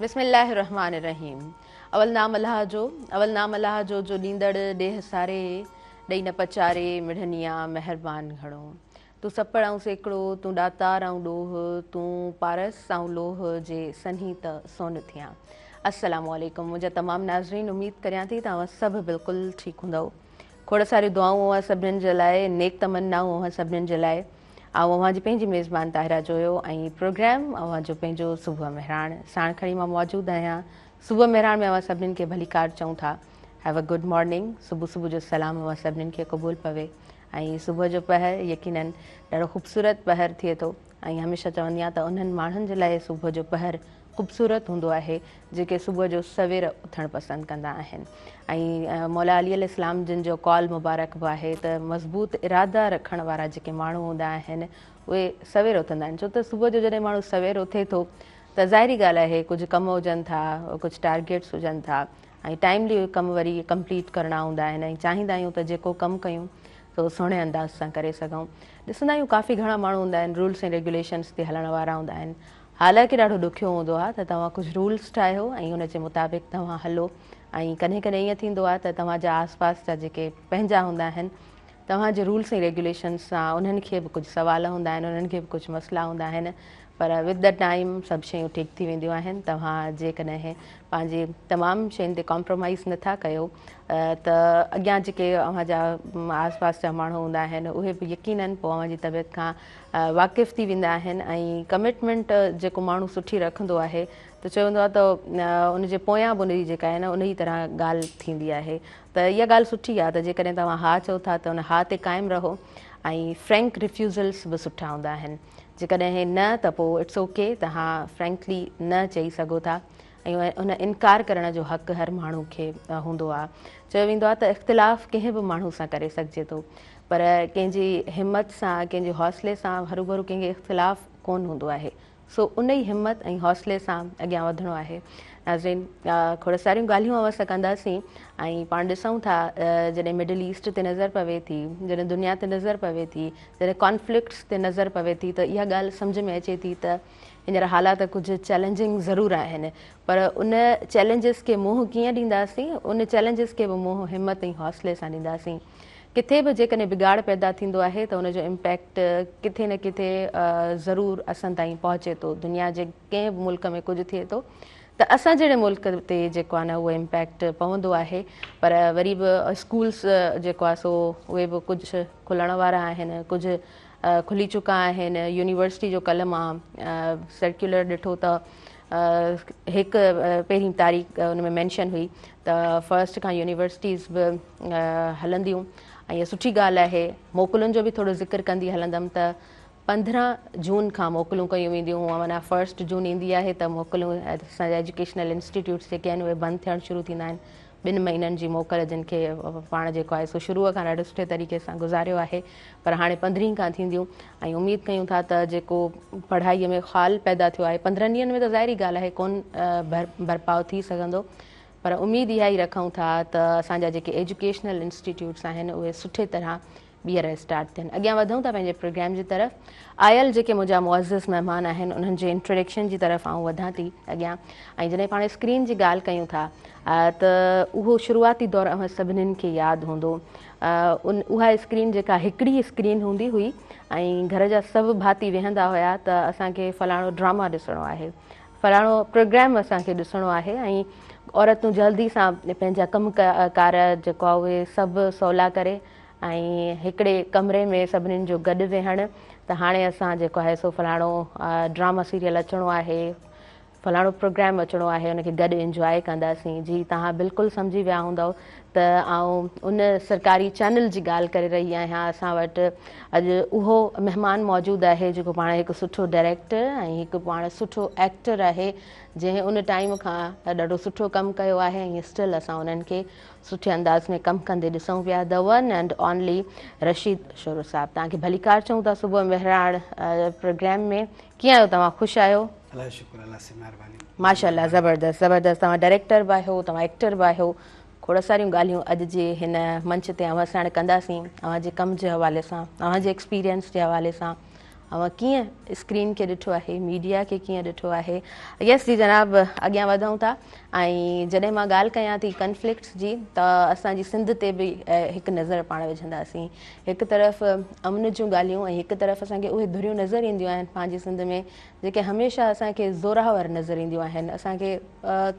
بسم الله الرحمٰن الرحيم اول نام الله جو اول نام الله جو جو ڏيندڙ ڏيهه ساري ڏئي نه پچاري مڙني آ مهربان گهڻو تون سپڙ آئون سيڪڙو تون ڏاتار آئون ڏوهه تون پارس آئون لوهه جي سنهي ته سون ٿيان السلام عليڪم منهنجا تمام ناظرين اميد ڪريان ٿي ته اوهان سڀ بلڪل ٺيڪ هوندؤ کوڙ ساريون دعائون اوهان سڀنين جي لاء نيڪ تمنائون اوهان سڀنين جي لاء آئون اوهان جي پنهنجي ميزبان طاهره جويو ۽ پروگرام اوهان جو پنهنجو صبح مهراڻ ساڻ کڻي مان موجود آهيان. صبح مهراڻ ۾ اوهان سڀنين کي ڀليڪار چئون ٿا. Have a good morning صبح صبح جو سلام اوهان سڀنين کي قبول پوي ۽ صبح جو پهر يقينن ڏاڍو خوبصورت پهر ٿئي ٿو ۽ هميشه چوندي آهيان ته انهن ماڻهن جي لاء صبح جو پهر خوبصورت هوندو آهي جيڪي صبح جو سوير اٿڻ پسند ڪندا آهن ۽ مولا علي عليه السلام جن جو قول مبارڪ به آهي ته مضبوط ارادا رکڻ وارا جيڪي ماڻهو هوندا آهن اهي سوير اٿندا آهن ڇو ته صبح جو جڏهن ماڻهو سوير اٿي ٿو ته ظاهري ڳالهه آهي ڪجهه ڪم هجن ٿا ڪجهه ٽارگيٽس هجن ٿا ۽ ٽائملي اهي ڪم وري ڪمپليٽ ڪرڻا هوندا آهن ۽ چاهيندا آهيون ته جيڪو ڪم ڪيون سو سهڻي انداز سان ڪري سگهون ڏسندا آهيون ڪافي گهڻا ماڻهو هوندا آهن رولس ۽ ريگيوليشنس تي هلڻ وارا هوندا آهن حالانڪه ڏاڍو ڏکيو هوندو آهي ته توهان ڪجهه رولس ٺاهيو ۽ ان جي مطابق توهان هلو ۽ ڪڏهن ڪڏهن ائين ٿيندو آهي ته توهان جا آس پاس جا جيڪي پنهنجا هوندا آهن توهان جي رولس ۽ ريگيوليشنس سان انهن کي به ڪجهه سوال هوندا آهن انهن کي به ڪجهه مسئلا هوندا آهن پر ود the time سڀ شيون ٺيڪ ٿي وينديون آهن توهان جيڪڏهن پنهنجي تمام شين تي ڪامپرومائز نٿا ڪيو ته اڳيان جيڪي اوهان جا آس پاس جا ماڻهو هوندا آهن اهي به يقينن پوء اوهان جي طبيعت کان واقف ٿي ويندا آهن ۽ ڪمٽمينٽ جيڪو ماڻهو سٺي رکندو آهي ته چيو ويندو آهي ته ان جي پويان به ان جي جيڪا آهي نه ان ئي طرح ڳالهه ٿيندي آهي ته اها ڳالهه سٺي آهي ته جيڪڏهن توهان ها چئو ٿا ته ان ها تي قائم رهو ۽ فرينڪ ريفيوزلس به سٺا هوندا آهن جيڪڏهن نه ته پوء it's okay توهان فرينڪلي نه چئي سگهو ٿا ۽ ان انڪار ڪرڻ جو حق هر ماڻهو کي هوندو آهي. چيو ويندو آهي ته اختلاف ڪنهن به ماڻهو سان ڪري سگهجي ٿو پر ڪنهن جي همت سان ڪنهن جي حوصلي سان هروڀرو ڪنهن کي اختلاف ڪونه هوندو آهي سو ان ئي همت ۽ حوصلي سان اڳيان وڌڻو آهي. ناظرين کوڙ ساريون ڳالهيون اوهان سان ڪنداسين ۽ پاڻ ڏسون ٿا جڏهن مڊل ايسٽ تي نظر پوي ٿي جڏهن دنيا تي نظر پوي ٿي جڏهن ڪانفلڪٽس تي نظر پوي ٿي ته اها ڳالهه سمجهه ۾ اچي ٿي ته هينئر حالات ڪجهه چئلينجنگ ضرور آهن پر ان چئلينجز کي منهن ڪيئن ڏينداسين ان چئلينجز کي به منهن همت ۽ حوصلي سان ڏينداسين ڪٿي به جيڪڏهن بگاڙ پيدا ٿيندو آهي ته ان جو امپيڪٽ ڪٿي نه ڪٿي ضرور اسان تائين پهچي ٿو دنيا جي ڪنهن به ملڪ ۾ ڪجهه ٿئي ٿو ته اسان جهڙي ملڪ تي جيڪو آهي نه اهو امپيڪٽ پوندو آهي پر وري به اسڪولس جيڪو آهي سو اهي به ڪجهه کلڻ وارا آهن ڪجهه کلي چڪا آهن يونيورسٽي جو ڪلهه مان سرڪيولر ڏٺو ته هڪ پهرين تاريخ ان ۾ مينشن هئي ته فرسٽ کان يونيورسٽيز به هلنديون ۽ سٺي ڳالهه آهي موڪلن جو به ٿورو ذڪر ڪندي هلندم ته 15 جون کان موڪلون ڪيون وينديون هونئن معنيٰ فرسٽ جون ايندي آهي ته موڪلون اسان جا ايجوڪيشنل انسٽيٽيوٽس جيڪي آهن اهي بند ٿيڻ شروع ٿيندا آهن ٻن مهينن جي موڪل جن کي پاڻ جيڪو آهي سو شروع کان ڏاڍو سٺي طريقي سان گذاريو آهي پر هاڻي پندرهين کان ٿينديون ۽ اميد ڪيون ٿا ته جيڪو پڙهائي ۾ خال پيدا ٿيو آهي پندرهن ڏينهن ۾ ته ظاهري ڳالهه آهي ڪون ڀرپاء ٿي سگهندو پر اميد اها ئي رکون ٿا ته اسان جا جيڪي ايجوڪيشنل انسٽيٽيوٽس آهن اهي سٺي طرح ٻيهر اسٽارٽ ٿين. اڳيان وڌون ٿا پنهنجي پروگرام جي طرف. آيل جيڪي منهنجا معزز مهمان آهن انهن جي انٽروڊڪشن جي طرف آئون وڌان ٿي اڳيان ۽ جڏهن پاڻ اسڪرين جي ڳالهه ڪيون ٿا ته اهو شروعاتي دور اوهان سڀنين کي ياد هوندو ان اها اسڪرين جيڪا هڪڙي اسڪرين هوندي هئي ۽ گهر جا سڀ ڀاتي ويهندا هيا ته اسان کي فلاڻو ڊراما ڏسڻو آهي فلاڻو پروگرام اسان کي ڏسڻو آهي ۽ عورتون جلدي سان پنهنجا ڪم ڪار جيڪو آهي اهي سڀ سولا ڪري ۽ هڪڙي ڪمري ۾ سڀنين جو گڏ ويهڻ ته هاڻي اسان جيڪو آهي سو فلاڻو ڊراما سيريل اچڻو آهي فلاڻو پروگرام اچڻو آهي ان کي گڏ انجواء ڪنداسين جي توهان بلڪل سمجهي ويا هوندؤ ته آئون ان سرڪاري چينل جي ڳالهه ڪري رهي آهيان اسان وٽ اڄ اهو مهمان موجود آهي جيڪو پاڻ هڪ سٺو ڊائريڪٽر ۽ هڪ پاڻ سٺو ايڪٽر آهي جنهن ان ٽائيم کان ڏاڍو سٺو ڪم ڪيو آهي ۽ اسٽل اسان انهن کي سٺي انداز ۾ ڪم ڪندي ڏسون پيا the one and only Rasheed Shoro صاحب توهان کي ڀليڪار چئون ٿا صبح مهراڻ پروگرام ۾ ڪيئن آهيو توهان خوش آهيو؟ الله جو شڪر الله سي مهرباني. ماشاءالله زبردست زبردست توهان ڊائريڪٽر به آهيو توهان ايڪٽر به آهيو کوڙ ساريون ڳالهيون اڄ جي هن منچ تي اوهان ساڻ ڪنداسين اوهان جي ڪم جي حوالي سان اوهان جي ايڪسپيرينس جي حوالي سان اوهان ڪيئن اسڪرين کي ڏٺو آهي ميڊيا کي ڪيئن ڏٺو آهي يس جي جناب اڳيان وڌون ٿا ۽ جڏهن مان ڳالهه ڪيان ٿي ڪنفلڪٽس جي ته اسان جي سنڌ تي به هڪ نظر پاڻ وجهنداسين هڪ طرف امن جون ڳالهيون ۽ هڪ طرف اسان کي اهي ڌريون نظر اينديون آهن پنهنجي سنڌ ۾ جيڪي هميشه اسان کي زوراور نظر اينديون آهن، اسان کي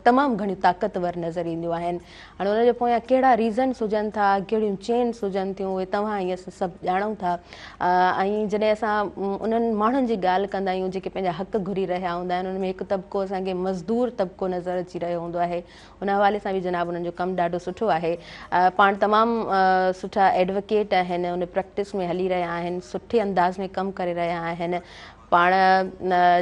تمام گهڻيون طاقتور نظر اينديون آهن. هاڻي ان جي پويان ڪهڙا ريزنس هجن ٿا، ڪهڙيون چينس هجن ٿيون، اهي توهان ۽ اسان سڀ ڄاڻون ٿا ۽ جڏهن اسان انهن ماڻهن جي ڳالهه ڪندا آهيون جيڪي پنهنجا حق گهري رهيا هوندا آهن، انهن ۾ هڪ طبقو اسان کي مزدور طبقو نظر اچي رهيو هوندو آهي. ان حوالي سان به جناب انهن جو ڪم ڏاڍو سٺو آهي. پاڻ تمام سٺا ايڊووڪيٽ آهن، ان پريڪٽس ۾ هلي رهيا آهن، سٺي انداز ۾ ڪم ڪري رهيا آهن. پاڻ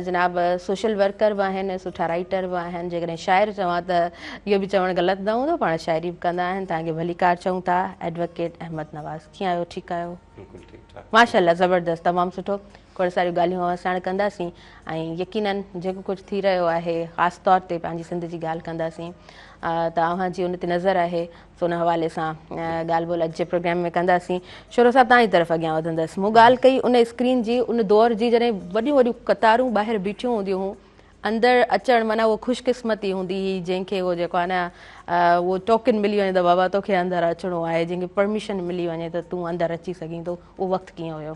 جناب سوشل ورڪر به آهن، سٺا رائيٽر به آهن، جيڪڏهن شاعر چوان ته اهو به چوڻ غلط نه هوندو، پاڻ شاعري به ڪندا آهن، توهان کي ڀليڪار چئون ٿا ايڊووڪيٽ احمد نواز. ڪيئن آهيو ٺيڪ آهيو؟ بلڪل ٺيڪ ٺاڪ. ماشاءالله زبردست تمام سٺو کوڙ ساريون ڳالهيون اوهان ساڻ ڪنداسين ۽ يقينن جيڪو ڪجهه ٿي رهيو آهي خاص طور تي پنهنجي سنڌ جي ڳالهه ڪنداسين ته اوهان جي ان تي نظر آهي سو ان حوالي سان ڳالهه ٻولهه اڄ جي پروگرام ۾ ڪنداسين. شورو صاحب توهان جي طرف اڳيان وڌندس. مون ڳالهه ڪئي ان اسڪرين جي ان دور جي جڏهن وڏيون وڏيون قطارون ٻاهر بيٺيون هونديون هيون اندر اچڻ معنيٰ اهو خوش قسمتي هوندي هئي جنهن کي اهو جيڪو آهي نه اهو ٽوڪن ملي وڃي ته بابا توکي اندر اچڻو آهي جنهن کي پرميشن ملي وڃي ته تون اندر اچي سگهين ٿو اهو وقت ڪيئن هيو؟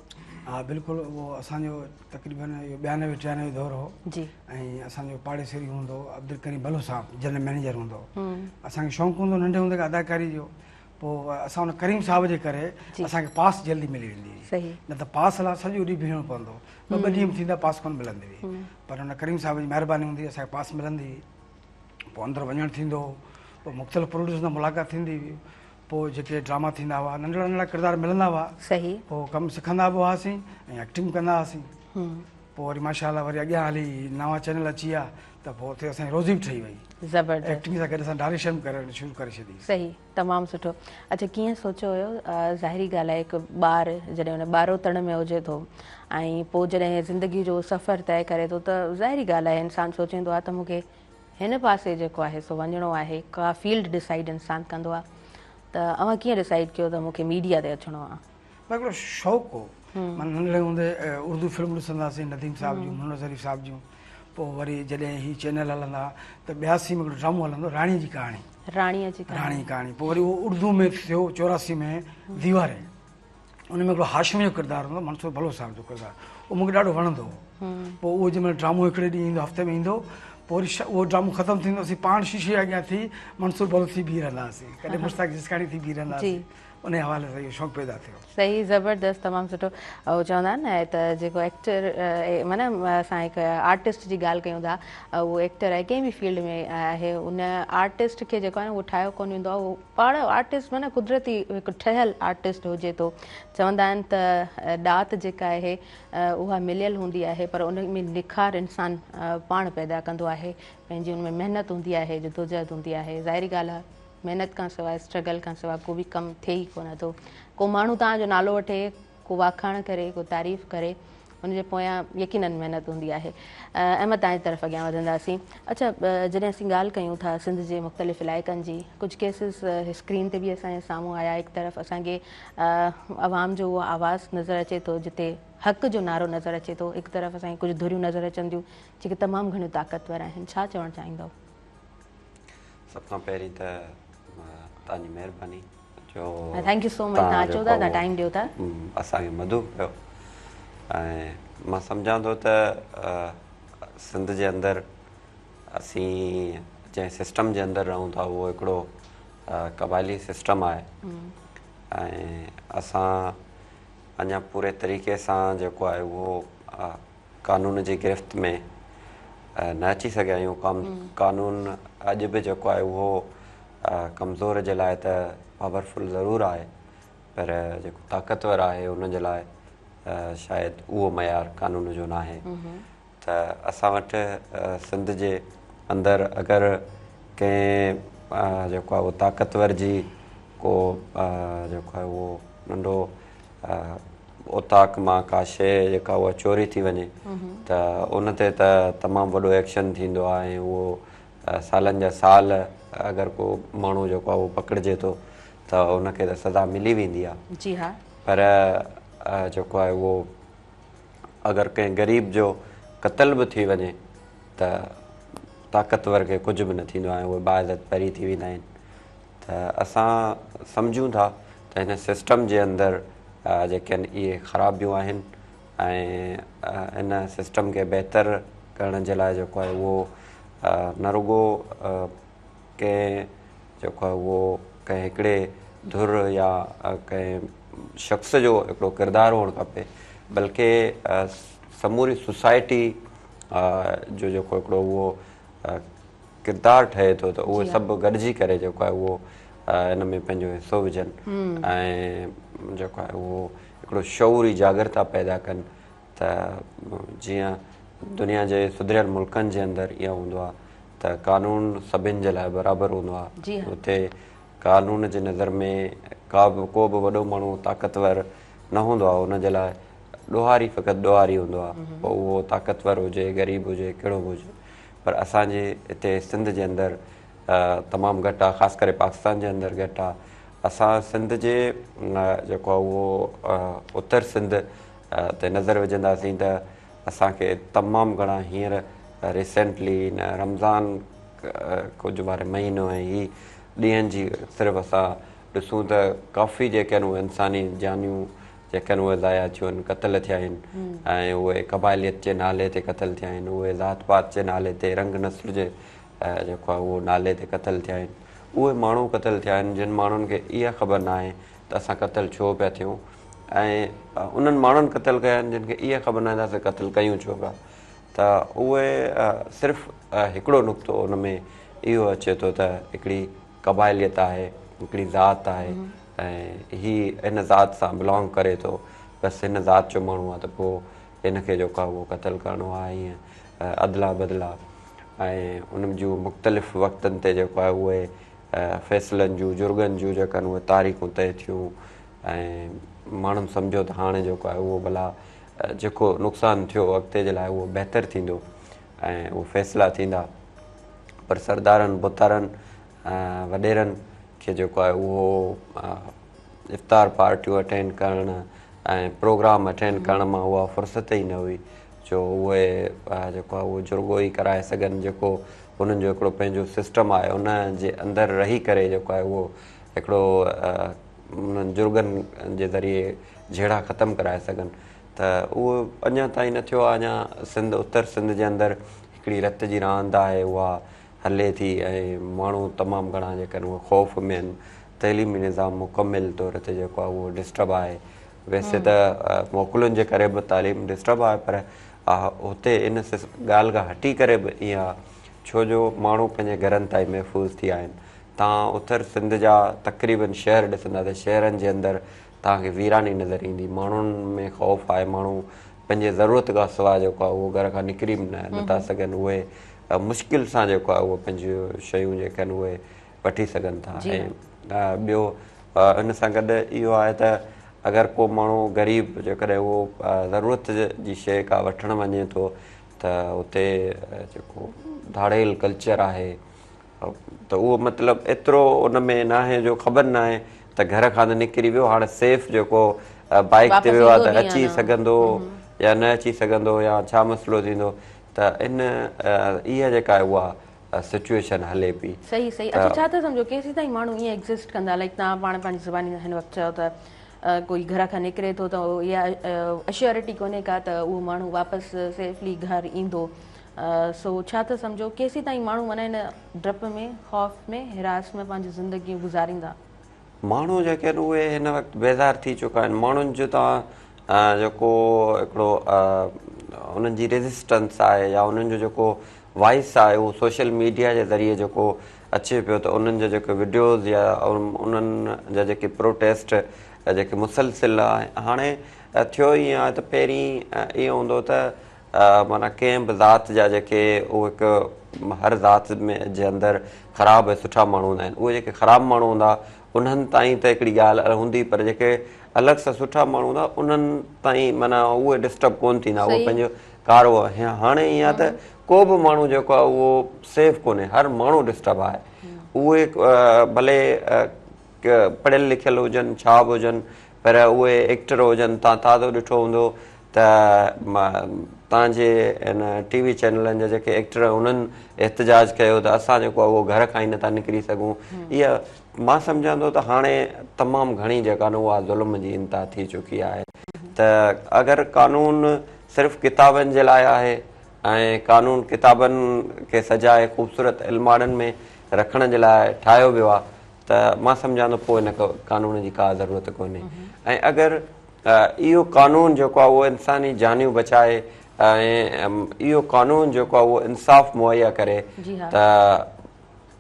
ها بلڪل اهو اسان جو تقريبن اهو 92 93 دور هو جي ۽ اسان جو پاڙيسري هوندو هو عبدالڪريم بلو صاحب جنرل مئنيجر هوندو هو اسان کي شوق هوندو ننڍي هوندي کان اداڪاري جو پوء اسان ان ڪريم صاحب جي ڪري اسان کي پاس جلدي ملي ويندي هئي نه ته پاس لاء سڄو ڏينهن بيهڻو پوندو هو ٻه ٻه ڏينهن به ٿيندا پاس ڪونه ملندي هئي پر ان ڪريم صاحب جي مهرباني هوندي هئي اسان کي پاس ملندي هئي پوء اندر وڃڻ ٿيندو هو پوء مختلف پروڊيوسرن سان ملاقات ٿيندي هئي پوء جيڪي ڊراما ٿيندا هئا ننڍڙا ننڍڙا ڪردار ملندا هئا صحيح پوء ڪم سکندا به هئاسين ۽ ايڪٽنگ به ڪندا هئاسين پوء وري ماشاء الله وري اڳيان هلي نوان چينل اچي ويا ته پوء اتي اسان جي روزي به ٺهي وئي. زبردست. ايڪٽنگ سان گڏ اسان ڊائريڪشن به ڪرڻ شروع ڪري ڇڏي. صحيح تمام سٺو. اڇا ڪيئن سوچيو هيو ظاهري ڳالهه آهي هڪ ٻار جڏهن ان ٻاروتڻ ۾ هجي ٿو ۽ پوء جڏهن زندگي جو سفر طئي ڪري ٿو ته ظاهري ڳالهه آهي انسان سوچيندو آهي ته مون کي هن پاسي جيڪو آهي سو وڃڻو آهي ڪا فيلڊ ڊسائيڊ انسان ڪندو آهي ته اوهان ڪيئن ڊسائيڊ ڪيو ته مون کي ميڊيا تي اچڻو آهي. هڪڙو شوق هو. معنيٰ ننڍڙي هوندي اردو فلمون ڏسندا هئاسين نديم صاحب جون منور ظريف صاحب جون پوء وري جڏهن هي چينل هلندا ته 82 ۾ هڪڙو ڊرامو هلندو راڻي جي ڪهاڻي. راڻي جي ڪهاڻي. راڻي جي ڪهاڻي پوء وري اهو اردو ۾ ٿيو 84 ۾ ديوارين ان ۾ هڪڙو هاشم جو ڪردار هوندو منصور بلوچ صاحب جو ڪردار اهو مونکي ڏاڍو وڻندو هو پوء اهو جنهن مهل ڊرامو هڪڙي ڏينهن ايندو هفتي ۾ ايندو پوء وري اهو ڊرامو ختم ٿيندو اسين پاڻ شيشي جي اڳيان ٿي منصور بلوچ ٿي بيهي رهندا هئاسين ڪڏهن مشتاق جسڪاڻي ٿي بيهي رهندا هئاسين انهي حوالي سان اهو شوق پيدا ٿيو. صحيح زبردست تمام سٺو اهو چوندا آهن نه ته جيڪو ايڪٽر معنيٰ اسان هڪ آرٽسٽ جي ڳالهه ڪيون ٿا اهو ايڪٽر آهي ڪنهن به فيلڊ ۾ آهي ان آرٽسٽ کي جيڪو آهي نه اهو ٺاهيو ڪونه ويندو آهي اهو پاڻ آرٽسٽ معنيٰ قدرتي هڪ ٺهيل آرٽسٽ هجي ٿو چوندا آهن ته ڏات جيڪا آهي اها مليل هوندي آهي پر ان ۾ نکار انسان پاڻ پيدا ڪندو آهي پنهنجي ان ۾ محنت هوندي آهي جدوجهد هوندي آهي ظاهري ڳالهه آهي محنت کان سواء اسٽرگل کان سواء ڪو به ڪم ٿئي ئي ڪونه ٿو. ڪو ماڻهو توهان جو نالو وٺي، ڪو واکاڻ ڪري، ڪو تعريف ڪري، ان جي پويان يقينن محنت هوندي آهي. احمد توهان جي طرف اڳيان وڌنداسين. اڇا جڏهن اسين ڳالهه ڪيون ٿا سنڌ جي مختلف علائقن جي، ڪجهه ڪيسز اسڪرين تي به اسان جي سامهون آيا، هڪ طرف اسان کي عوام جو اهو آواز نظر اچي ٿو جتي حق جو نعرو نظر اچي ٿو، هڪ طرف اسان کي ڪجهه ڌريون نظر اچن ٿيون جيڪي تمام گهڻيون طاقتور آهن، ڇا چوڻ چاهيندؤ؟ سڀ کان پهرين ته توهان جي مهرباني جو thank you سو مچ توهان اچو ٿا توهان ٽائيم ڏيو ٿا اسان کي مدعو ڪيو ۽ مان سمجهان ٿو ته سنڌ جي اندر اسين جنهن سسٽم جي اندر رهون ٿا اهو هڪڙو قبائلي سسٽم آهي ۽ اسان اڃا پوري طريقي سان جيڪو آهي اهو قانون جي گرفت ۾ نه اچي سگهيا آهيون. قانون اڄ به جيڪو آهي اهو ڪمزور جي لاء ته پاورفل ضرور آهي پر جيڪو طاقتور آهي ان جي لاء شايد اهو معيار قانون جو ناهي ته اسان وٽ سنڌ جي اندر اگر ڪنهن جيڪو آهي اهو طاقتور جي ڪو جيڪو آهي اهو ننڍو اوطاق مان ڪا شيء جيڪا اها چوري ٿي وڃي ته ان تي ته تمام وڏو ايڪشن ٿيندو آهي ۽ اهو سالن جا سال اگر ڪو ماڻهو جيڪو آهي اهو پڪڙجي ٿو ته ان کي ته سزا ملي ويندي آهي جي ها پر جيڪو آهي اهو اگر ڪنهن غريب جو قتل به ٿي وڃي ته طاقتور کي ڪجهه به نه ٿيندو آهي ۽ اهي باعزت بري ٿي ويندا آهن ته اسان سمجهون ٿا ته هن سسٽم جي اندر جيڪي آهن اهي خرابيون آهن ۽ ان سسٽم کي بهتر ڪرڻ جي لاء جيڪو آهي اهو نه رڳو ڪنهن جيڪو آهي اهو ڪنهن هڪڙي ڌر يا ڪنهن شخص جو هڪڙو ڪردار هئڻ کپي بلڪه سموري سوسائٽي جو جيڪو هڪڙو اهو ڪردار ٺهي ٿو ته اهي سڀ گڏجي ڪري جيڪو آهي اهو ان ۾ پنهنجو حصو وجهن ۽ جيڪو آهي اهو هڪڙو شعوري جاڳرتا پيدا ڪن ته جيئن دنيا جي سڌريل ملڪن جي اندر ائين هوندو آهي ته قانون سڀن جي لاء برابر هوندو آهي اتي قانون جي نظر ۾ ڪا به ڪو به وڏو ماڻهو طاقتور نه هوندو آهي ان جي لاء ڏوهاري فقط ڏوهاري هوندو آهي پوء اهو طاقتور هجي غريب هجي ڪهڙو به هجي پر اسان جي هتي سنڌ جي اندر تمام گهٽ آهي خاص ڪري پاڪستان جي اندر گهٽ آهي اسان سنڌ جي جيڪو آهي اهو اتر سنڌ تي نظر وجهنداسين ته اسان کي تمام گهڻا هينئر ريسينٽلي هن رمضان ڪجهه واري مهينو ۽ هي ڏينهن جي صرف اسان ڏسون ته ڪافي جيڪي آهن اهي انساني جانيون جيڪي آهن اهي ضايع ٿيون آهن قتل ٿيا آهن ۽ اهي قبائليت جي نالي تي قتل ٿيا آهن اهي ذات پات جي نالي تي رنگ نسل جي جيڪو آهي اهو نالي تي قتل ٿيا آهن اهي ماڻهو قتل ٿيا آهن جن ماڻهن کي اها خبر ناهي ته اسان قتل ڇو پيا ٿيون ۽ انهن ماڻهن قتل ڪيا آهن جن کي اها خبر ناهي ته اسان قتل ڪيون ڇو پيا ته اهي صرف هڪڙو نقطو ان ۾ اهو اچي ٿو ته هڪڙي قبائليت آهي هڪڙي ذات آهي ۽ هي ان ذات سان بلانگ ڪري ٿو بس هن ذات جو ماڻهو آهي ته پوء هن کي جيڪو آهي اهو قتل ڪرڻو آهي ائين ادلا بدلا ۽ ان جون مختلف وقتن تي جيڪو آهي اهي فيصلن جون جرڳن جون جيڪا آهن اهي تاريخون طئي ٿيون ۽ ماڻهن سمجهيو ته هاڻي جيڪو آهي اهو ڀلا جيڪو نقصان ٿيو اڳتي جي لاء اهو بهتر ٿيندو ۽ اهي فيصلا ٿيندا پر سردارن ڀوتارن وڏيرن کي جيڪو آهي اهو افطار پارٽيون اٽينڊ ڪرڻ ۽ پروگرام اٽينڊ ڪرڻ مان اها فرصت ئي نه هئي جو اهي جيڪو آهي اهو جرڳو ئي ڪرائي سگهن جيڪو انهن جو هڪڙو پنهنجو سسٽم آهي ان جي اندر رهي ڪري جيڪو آهي اهو هڪڙو انهن جرڳن جي ذريعي جهيڙا ختم ڪرائي سگهن ته اهو اڃا تائين نه ٿيو آهي اڃا سنڌ اتر سنڌ جي اندر هڪڙي رت جي راند آهي اها هلي ٿي ۽ ماڻهو تمام گهڻا جيڪي آهن اهي خوف ۾ آهن تعليمي نظام مڪمل طور تي جيڪو آهي اهو ڊسٽرب آهي ويسي ته موڪلن جي ڪري به تعليم ڊسٽرب آهي پر هتي ان ڳالهه کان هٽي ڪري به ائين آهي ڇو جو ماڻهو پنهنجي گهرن تائين محفوظ ٿي ويا آهن. توهان اتر سنڌ جا تقريبن شهر ڏسندا ته شهرن جي اندر توهان کي ويراني نظر ايندي. ماڻهن ۾ خوف آهي ماڻهو پنهنجي ضرورت کان سواء جيڪو آهي اهو گهر کان نڪري به نه نٿا سگهن اهي مشڪل سان جيڪو آهي اهو پنهنجون شيون جيڪي آهن اهي وٺي سگهن ٿا ۽ ٻيو ان سان گڏ اهو آهي ته اگر ڪو ماڻهو غريب جيڪڏهن اهو ضرورت جي شيء ڪا وٺڻ وڃي ٿو ته اتي جيڪو ڌاڙيل ڪلچر آهي ته اهو مطلب ايترو ان ۾ ناهي جو خبر ناهي ته گهر کان ته نڪري ويو هاڻي سيف جيڪو بائيڪ تي ويو آهي ته اچي سگهندو يا نه اچي سگهندو يا ڇا مسئلو ٿيندو ته ان اها جيڪا آهي اها سچوئيشن هلي پئي. صحيح صحيح اڇا ڇا ٿا سمجهو ڪيسين تائين ماڻهو ائين ايگزسٽ ڪندا لائيڪ توهان پاڻ پنهنجي زباني هن وقت چيو ته ڪوئي گهر کان نڪري ٿو ته اها اشورٽي ڪونهي ڪا ته اهو ماڻهو واپس سيفلي گهر ايندو سو ڇا ٿا سمجهو ڪيسين تائين ماڻهو معنيٰ هن ڊپ ۾ خوف ۾ هراس ۾ پنهنجي زندگيون گذاريندا. ماڻهو جيڪي آهن اهي هن وقت بيزار ٿي چڪا آهن ماڻهن جو توهان جيڪو هڪڙو انهن جي ريزسٽنس آهي يا انهن جو جيڪو وائس آهي اهو سوشل ميڊيا جي ذريعي جيڪو اچي پيو ته انهن جا جيڪي وڊيوز يا انهن جا جيڪي پروٽيسٽ جيڪي مسلسل هاڻي ٿيو ائين آهي ته پهرين ائين هوندو ته معنيٰ ڪنهن به ذات جا جيڪي اهو هڪ هر ذات ۾ جي اندر خراب ۽ سٺا ماڻهو هوندا آهن اهي جيڪي خراب ماڻهو هوندا انهن تائين ته هڪڙي ڳالهه هوندي پر جيڪي الڳ سان سٺا ماڻهو هوندا انهن تائين معنيٰ اهي ڊسٽرب ڪون ٿيندا اهي پنهنجو ڪارو هاڻي ائين آهي ته ڪو به ماڻهو جيڪو آهي اهو سيف ڪونهي هر ماڻهو ڊسٽرب آهي اهي ڀلي پڙهيل لکيل هجن ڇا به هجن پر اهي ايڪٽر هجن توهان تازو ڏٺو هوندو ته توهان جي ان ٽي وي چينلن جا جيڪي ايڪٽر انهن احتجاج ڪيو ته اسان جيڪو آهي اهو گهر کان ئي نٿا نڪري سگهون اها مان سمجهان ٿو ته هاڻي تمام گهڻي جيڪا نه اها ظلم جي انتها ٿي چڪي آهي ته اگر قانون صرف ڪتابن جي لاء آهي ۽ قانون ڪتابن کي سجائي خوبصورت الماڙن ۾ رکڻ جي لاء ٺاهيو ويو آهي ته مان سمجهان ٿو پوء ان قانون جي ڪا ضرورت ڪونهي ۽ اگر اهو قانون جيڪو آهي اهو انساني جانيون بچائي ۽ اهو قانون جيڪو آهي اهو انصاف مهيا ڪري ته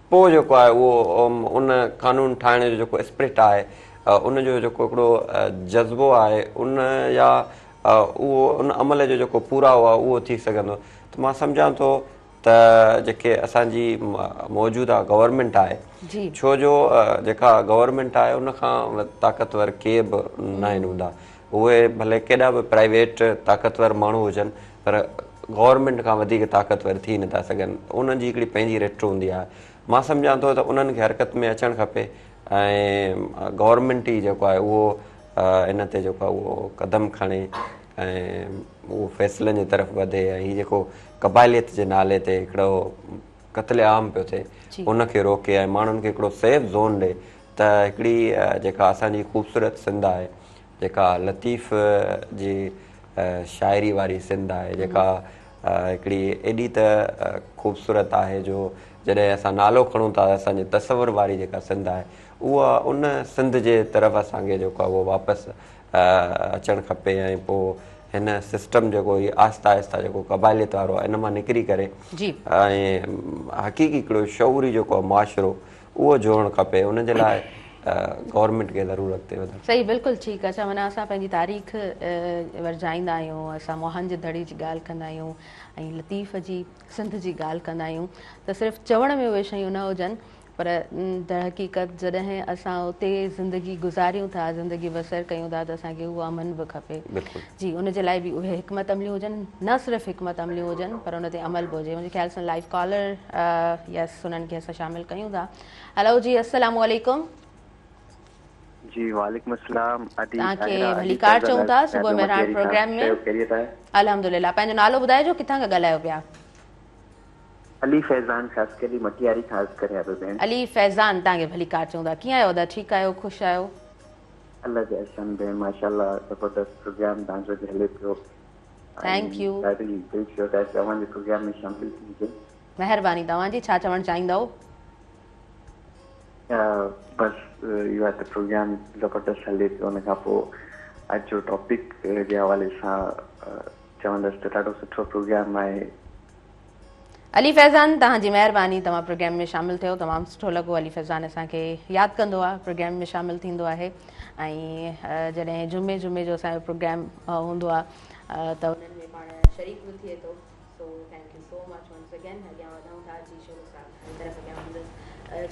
پوء جيڪو آهي اهو ان قانون ٺاهڻ جو جيڪو اسپرٽ آهي ان جو جيڪو هڪڙو جذبو آهي ان يا اهو ان عمل جو جيڪو پورائو آهي اهو ٿي سگهندو ته مان سمجهان ٿو ته جيڪي اسان جي موجوده گورنمينٽ آهي ڇو جو جيڪا گورنمينٽ آهي ان کان طاقتور ڪي به ناهن هوندا اهي ڀلي ڪيڏا به پرائيويٽ طاقتور ماڻهو هجن پر گورنمينٽ کان وڌيڪ طاقتور ٿي نٿا سگهن انهن جي هڪڙي پنهنجي رٽ هوندي آهي مان سمجهان ٿو ته انهن کي حرڪت ۾ اچڻ کپي ۽ گورنمينٽ ئي جيڪو آهي اهو ان تي جيڪو آهي اهو قدم کڻي ۽ اهو فيصلن جي طرف وڌي ۽ هي جيڪو قبائليت جي نالي تي هڪڙو قتل عام پيو ٿئي ان کي روڪي ۽ ماڻهن کي هڪڙو سيف زون ڏي ته هڪڙي جيڪا اسان جي خوبصورت سنڌ آهي جيڪا لطيف جي شاعري واري سنڌ آهي جيڪا هڪڙي ايڏي ته خوبصورت آهي جو جڏهن اسان نالو کڻون ٿا اسان جي تصور واري جيڪا سنڌ آهي اها ان سنڌ جي طرف اسان کي جيڪو آهي اهو واپس اچڻ کپي ۽ پوء هن سسٽم جيڪو هي آهسته آهسته جيڪو قبائليت وارو آهي ان مان نڪري ڪري ۽ حقيقي هڪڙو شعوري جيڪو آهي معاشرو اهو جوڙڻ کپي ان جي لاء گورنمينٽ کي ضرور اڳتي وڌڻ. صحيح بلڪل ٺيڪ اڇا معنيٰ اسان پنهنجي تاريخ ورجائيندا آهيون اسان موهن جي دڙي جي ڳالهه ڪندا آهيون ۽ لطيف جي سنڌ جي ڳالهه ڪندا آهيون ته صرف چوڻ ۾ اهي شيون نه هجن پر درحقيقت جڏهن اسان اتي زندگي گذاريون ٿا، زندگي بسر ڪيون ٿا ته اسان کي اهو امن به کپي. جي ان جي لاء به اهي حڪمت عمليون هجن، نه صرف حڪمت عمليون هجن پر ان تي عمل به هجي. منهنجي خيال سان لائيو ڪالر يس انهن کي اسان شامل ڪيون ٿا. هلو جي السلام عليڪم. جي وعليڪم السلام ادي توهان کي ڀليڪار چئون ٿا صبح مهراڻ پروگرام ۾. خيريت آهي؟ الحمدلله پنهنجو نالو ٻڌائجو ڪٿان کان ڳالهايو پيا؟ علي فيضان خاصخيلي مٽياري کان عرض ڪريان پيو ڀيڻ. علي فيضان توهان کي ڀليڪار چئون ٿا ڪيئن آهيو ادا ٺيڪ آهيو خوش آهيو. الله جا احسان ڀيڻ ماشاءالله زبردست پروگرام توهان جو اڄ هلي پيو thank you. ڏاڍي دل شوق آهي ته اوهان جي پروگرام ۾ شامل ٿي. مهرباني توهان جي ڇا چوڻ چاهيندؤ. بس اهو آهي ته پروگرام زبردست هلي پيو ان کان پوء اڄ جو ٽاپڪ جي حوالي سان چوندس ته ڏاڍو سٺو پروگرام آهي. علي فيضان توهان جي مهرباني توهان پروگرام ۾ شامل ٿيو تمام سٺو لڳو علي فيضان اسان کي ياد ڪندو آهي پروگرام ۾ شامل ٿيندو آهي ۽ جڏهن جمعي جمعي جو اسان جو پروگرام هوندو آهي ته انهن ۾ پاڻ شريڪ به ٿئي ٿو so thank you so much once again اڳيان وڌون ٿا جي شورو صاحب طرف اڳيان وڌندس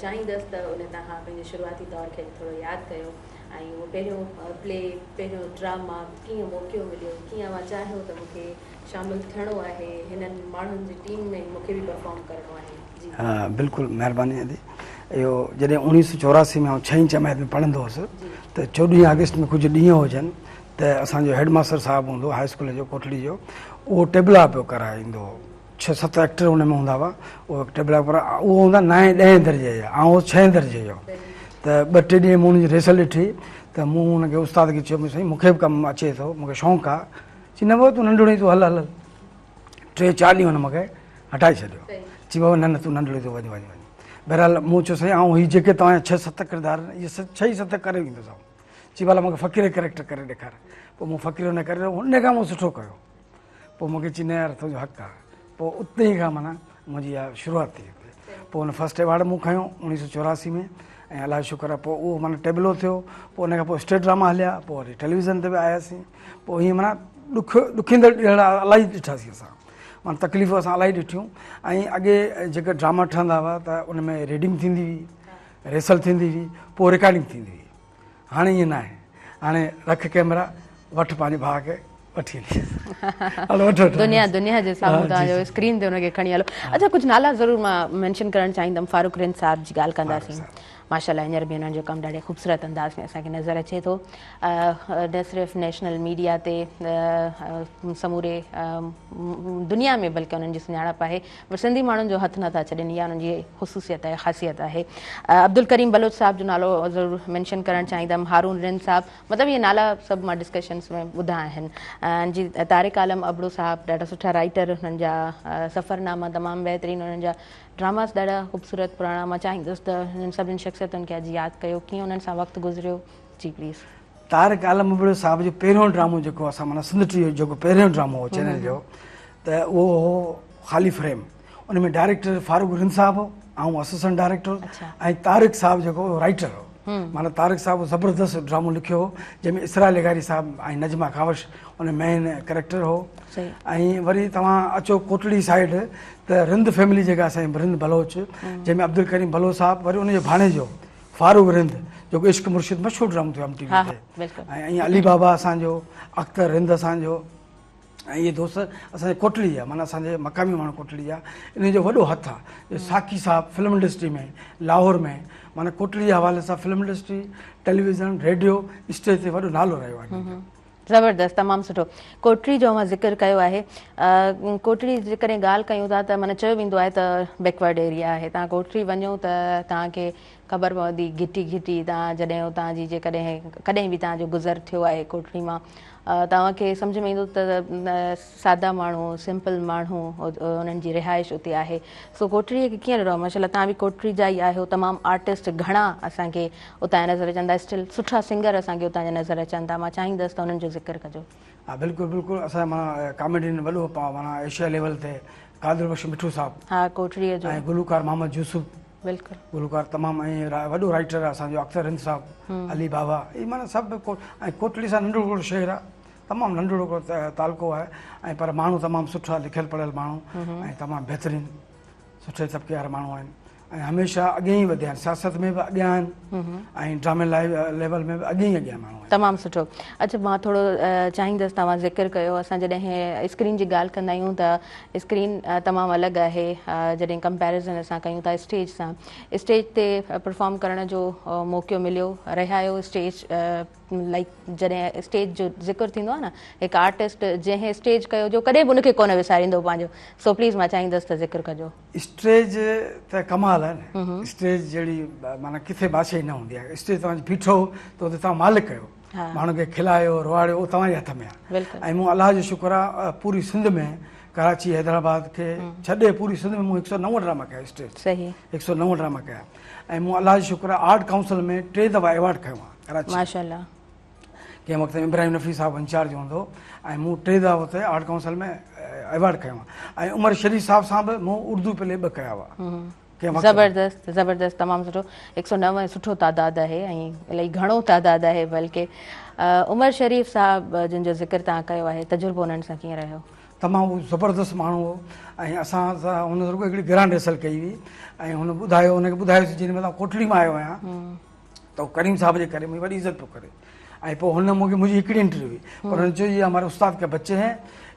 چاهيندس ته ان توهان پنهنجي شروعاتي دور کي ٿورو ياد ڪيو ۽ اهو پهريون پلي پهريون ڊراما ڪيئن موقعو مليو ڪيئن اوهان چاهيو ته مون کي شامل ٿيڻو آهي هنن ماڻهن جي ٽيم ۾ مون کي به پرفارم ڪرڻو آهي جي. ها بلڪل مهرباني ادي اهو جڏهن 1984 ۾ آئون ڇهين جماعت ۾ پڙهندو هوس ته 14 آگسٽ ۾ ڪجهه ڏينهن هجن ته اسان جو هيڊ ماستر صاحب هوندو هاء اسڪول جو ڪوٽڙي جو اهو ٽيبلا پيو ڪرائيندو هو ڇهه ست ايڪٽر ان ۾ هوندا هئا اهو ٽيبلا پر اهو هوندا نائين ڏهين درجي جا آئون هوس ڇهين درجي جو ته ٻه ٽي ڏينهن مون ان جي ريهرسل ڏٺي ته مون ان کي استاد کي چيو سائين مون کي به ڪم اچي ٿو مون کي شوق آ چي نه بابا تون ننڍڙو آهين تون هل هل ٽي چار ڏينهن هن مون کي هٽائي ڇڏيو چي بابا نه نه تون ننڍڙو تون وڃ وڃ وڃ بهرحال مون چيو سائين آئون هي جيڪي توهان جا ڇهه ست ڪردار آهن اهي ڇهه ئي ست ڪري ويندس آئون چي ڀلا مون کي فقير ڪريڪٽر ڪري ڏيکار پوء مون فقير ان ڪري ان کان مون سٺو ڪيو پوء مون کي چي نه يار تنهنجو حق آ پوء اتي ئي کان معنيٰ منهنجي اها شروعات ٿي اتي پوء ان فرسٽ ايوارڊ مون کنيو 1984 ۾ ۽ الله جو شڪر آ پوء اهو معنيٰ ٽيبلو ٿيو پوء ان کان پوء اسٽيج ڊراما هليا پوء وري ٽيليويزن تي به آياسين پوء ائين معنيٰ ڏک ڏکيندڙ ڏينهن الاهي ڏٺاسين اسان معنيٰ تڪليفون اسان الاهي ڏٺيون ۽ اڳي جيڪي ڊراما ٺهندا هئا ته ان ۾ ريڊنگ ٿيندي هئي ريهرسل ٿيندي هئي پوء رڪارڊنگ ٿيندي هئي هاڻي ائين ناهي هاڻي رک ڪئميرا وٺ پنهنجي ڀاء کي وٺي هلي. هلو وٺو وٺو. دنيا دنيا جي سامهون جي توهان جو جي. اسڪرين تي ان کي کڻي هلو. اڇا ڪجهه نالا ضرور مان مينشن ڪرڻ چاهيندم فاروق رند صاحب جي ڳالهه فاروق ڪنداسين. صاحب. ماشاءالله هينئر به انهن جو ڪم ڏاڍي خوبصورت انداز ۾ اسان کي نظر اچي ٿو. نه صرف نيشنل ميڊيا تي سموري دنيا ۾ بلڪه انهن جي سڃاڻپ آهي پر سنڌي ماڻهن جو هٿ نٿا ڇڏين اها انهن جي خصوصيت آهي خاصيت آهي. عبدالڪريم بلوچ صاحب جو نالو ضرور مينشن ڪرڻ چاهيندم. هارون رند صاحب مطلب اهي نالا سڀ مان ڊسڪشنس ۾ ٻڌا آهن. جي طارق عالم ابڙو صاحب ڏاڍا سٺا رائيٽر انهن جا سفرناما تمام بهترين انهن جا ڊراماس ڏاڍا خوبصورت پراڻا مان چاهيندس ته هنن سڀني شخصيتن کي اڄ ياد ڪيو ڪيئن انهن سان وقت گذريو جي پليز. طارق عالم ابڙو صاحب جو پهريون ڊرامو جيڪو اسان معنيٰ سنڌ ٽي وي جو جيڪو پهريون ڊرامو هو چينل جو ته اهو هو خالي فريم ان ۾ ڊائريڪٽر فاروق رند صاحب هو آئون اسسٽنٽ ڊائريڪٽر هوس ۽ طارق صاحب جيڪو هو رائيٽر هو معنيٰ طارق صاحب زبردست ڊرامو لکيو هو جنهن ۾ اسرار لغاري صاحب ۽ نجمه ڪاوش ان مين ڪريڪٽر هو ۽ وري توهان اچو ڪوٽڙي سائيڊ ته رند فيملي جيڪا اسان جي رند بلوچ جنهن ۾ عبدالڪريم بلوچ صاحب وري ان جو ڀاڻيجو فاروق رند جيڪو عشق مرشد مشهور ڊرامو ٿيو ايم ٽي وي تي ۽ ائين علي بابا اسان جو اختر رند اسان جو ۽ اهي دوست اسان جي ڪوٽڙي جا معنيٰ اسان جي مقامي ماڻهو ڪوٽڙي جا انهن جو وڏو هٿ آهي ساقي صاحب فلم انڊسٽري ۾ لاهور ۾ معنيٰ ڪوٽڙي جي حوالي سان film industry television radio stage تي وڏو نالو رهيو آهي انهن جو. زبردست تمام سٺو ڪوٽڙي جو اوهان ذڪر ڪيو آهي ڪوٽڙي جي جيڪڏهن ڳالهه ڪيون ٿا ته معنيٰ چيو ويندو آهي ته بيڪورڊ ايريا آهي توهان ڪوٽڙي وڃو ته توهان کي خبر پوندي گهٽي گهٽي توهان جڏهن اتان جي جيڪڏهن ڪڏهن به توهان جو گذر ٿيو آهي ڪوٽڙي مان توهان کي سمجهه ۾ ايندو ته سادا ماڻهو سمپل ماڻهو انهن جي رهائش اتي آهي سو ڪوٽڙي کي ڪيئن ڏٺو ماشاء الله توهان به ڪوٽڙي جا ئي آهيو تمام آرٽسٽ گهڻا اسان کي اتان جا نظر اچن ٿا اسٽل سٺا سنگر اسان کي اتان جا نظر اچن ٿا مان چاهيندس ته انهن جو ذڪر ڪجو. ها بلڪل بلڪل اسان جا معنيٰ ڪاميڊين وڏو معنيٰ ايشيا ليول تي قادر بخش مٺو صاحب ها ڪوٽڙي جو ۽ گلوڪار محمد يوسف بلڪل گلوڪار تمام ۽ وڏو رائيٽر آهي اسان جو اختر رند صاحب علي بابا اهي معنيٰ سڀ ۽ ڪوٽڙي سان ننڍڙو هڪڙو شهر آهي تمام ننڍڙو هڪڙو تعلقو آهي ۽ پر ماڻهو تمام سٺا لکيل پڙهيل ماڻهو ۽ تمام بهترين سٺي طبقي وارا ماڻهو آهن ۽ هميشه اڳيان ئي وڌيا آهن سياست ۾ به اڳيان آهن ۽ ڊرامي ليول ۾ به اڳيان ئي اڳيان ماڻهو آهن. تمام سٺو اڇا مان ٿورو چاهيندس توهان ذڪر ڪيو اسان جڏهن اسڪرين جي ڳالهه ڪندا آهيون ته اسڪرين تمام الڳ آهي جڏهن ڪمپيريزن اسان ڪيون ٿا اسٽيج سان اسٽيج تي پرفارم ڪرڻ جو موقعو مليو رهيا آهيو اسٽيج لائڪ جڏهن اسٽيج جو ذڪر ٿيندو آهي نه هڪ آرٽسٽ جنهن اسٽيج ڪيو جو ڪڏهن به ان کي ڪونه وساريندو پنهنجو سو پليز مان چاهيندس ته ذڪر ڪجو. اسٽيج ته ڪمال آهي نه اسٽيج جهڙي معنيٰ ڪٿي بادشاهي نه هوندي آهي اسٽيج توهان بيٺو ته اتي توهان مالڪ آهيو ماڻهن کي کلايو روئاڙيو اهو توهان جي هٿ ۾ آهي ۽ مون الله جو شڪر آهي پوري سنڌ ۾ ڪراچي حيدرآباد کي ڇڏي پوري سنڌ ۾ مون 109 ڊراما ڪيا اسٽيج 109 ڊراما ڪيا ۽ مون الله جو شڪر آهي آرٽ ڪائونسل ۾ 3 دفعا ايوارڊ کنيو آهي ڪراچي ماشاءالله ڪنهن وقت ابراهيم نفيس صاحب انچارج هوندو ۽ مون 3 دفعا اتي آرٽ ڪائونسل ۾ ايوارڊ کنيو آهي ۽ عمر شريف صاحب سان به مون اردو پلي 2 ڪيا هئا ڪنهن وقت زبردست زبردست تمام سٺو 109 سٺو تعداد آهي ۽ الائي گهڻو تعداد آهي بلڪه عمر شريف صاحب جن جو ذڪر توهان ڪيو آهي تجربو انهن سان ڪيئن رهيو؟ تمام هو زبردست ماڻهو هو ۽ اسان سان هن رڳو هڪڙي گرانڊ ريهرسل ڪئي هئي ۽ هن ٻڌايو هن کي ٻڌايوسين جنهن مهل آئون ڪوٽڙي مان آيو آهيان ته هو ڪريم صاحب جي ڪري منهنجي وڏي عزت پيو ڪري ۽ پوء هن مونکي منهنجي هڪڙي انٽرويو هئي پر هن چيو یہ هماري استاد ڪا بچي هين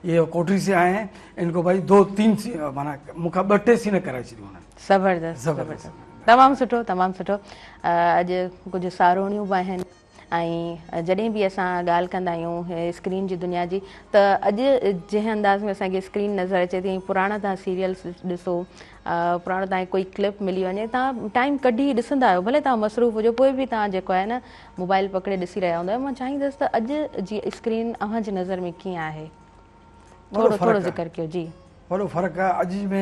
یہ ڪوٽڙي سي آئي هين ان ڪو ڀائي دو تين سي معنيٰ مون کان ٻه ٽي سين ڪرائي ڇڏيون هنن. زبردست زبردست تمام سٺو تمام سٺو اڄ ڪجهه ساروڻيون به آهن ۽ جڏهن به اسان ڳالهه ڪندا آهيون اسڪرين جي دنيا جي ته اڄ جنهن انداز ۾ اسان کي اسڪرين نظر اچي ٿي پراڻا توهان سيريلس ڏسو پراڻو توهان کي ڪوئي ڪلپ ملي وڃي توهان ٽائيم ڪڍي ڏسندا آهيو ڀلي توهان مصروف هجو پوء به توهان جيڪو آهي نه موبائل پڪڙي ڏسي رهيا هوندا آهيو مان چاهيندس ته اڄ جي اسڪرين اوهان جي نظر ۾ ڪيئن آهي ٿورو ٿورو ذڪر ڪيو جي. وڏو فرق آهي اڄ ۾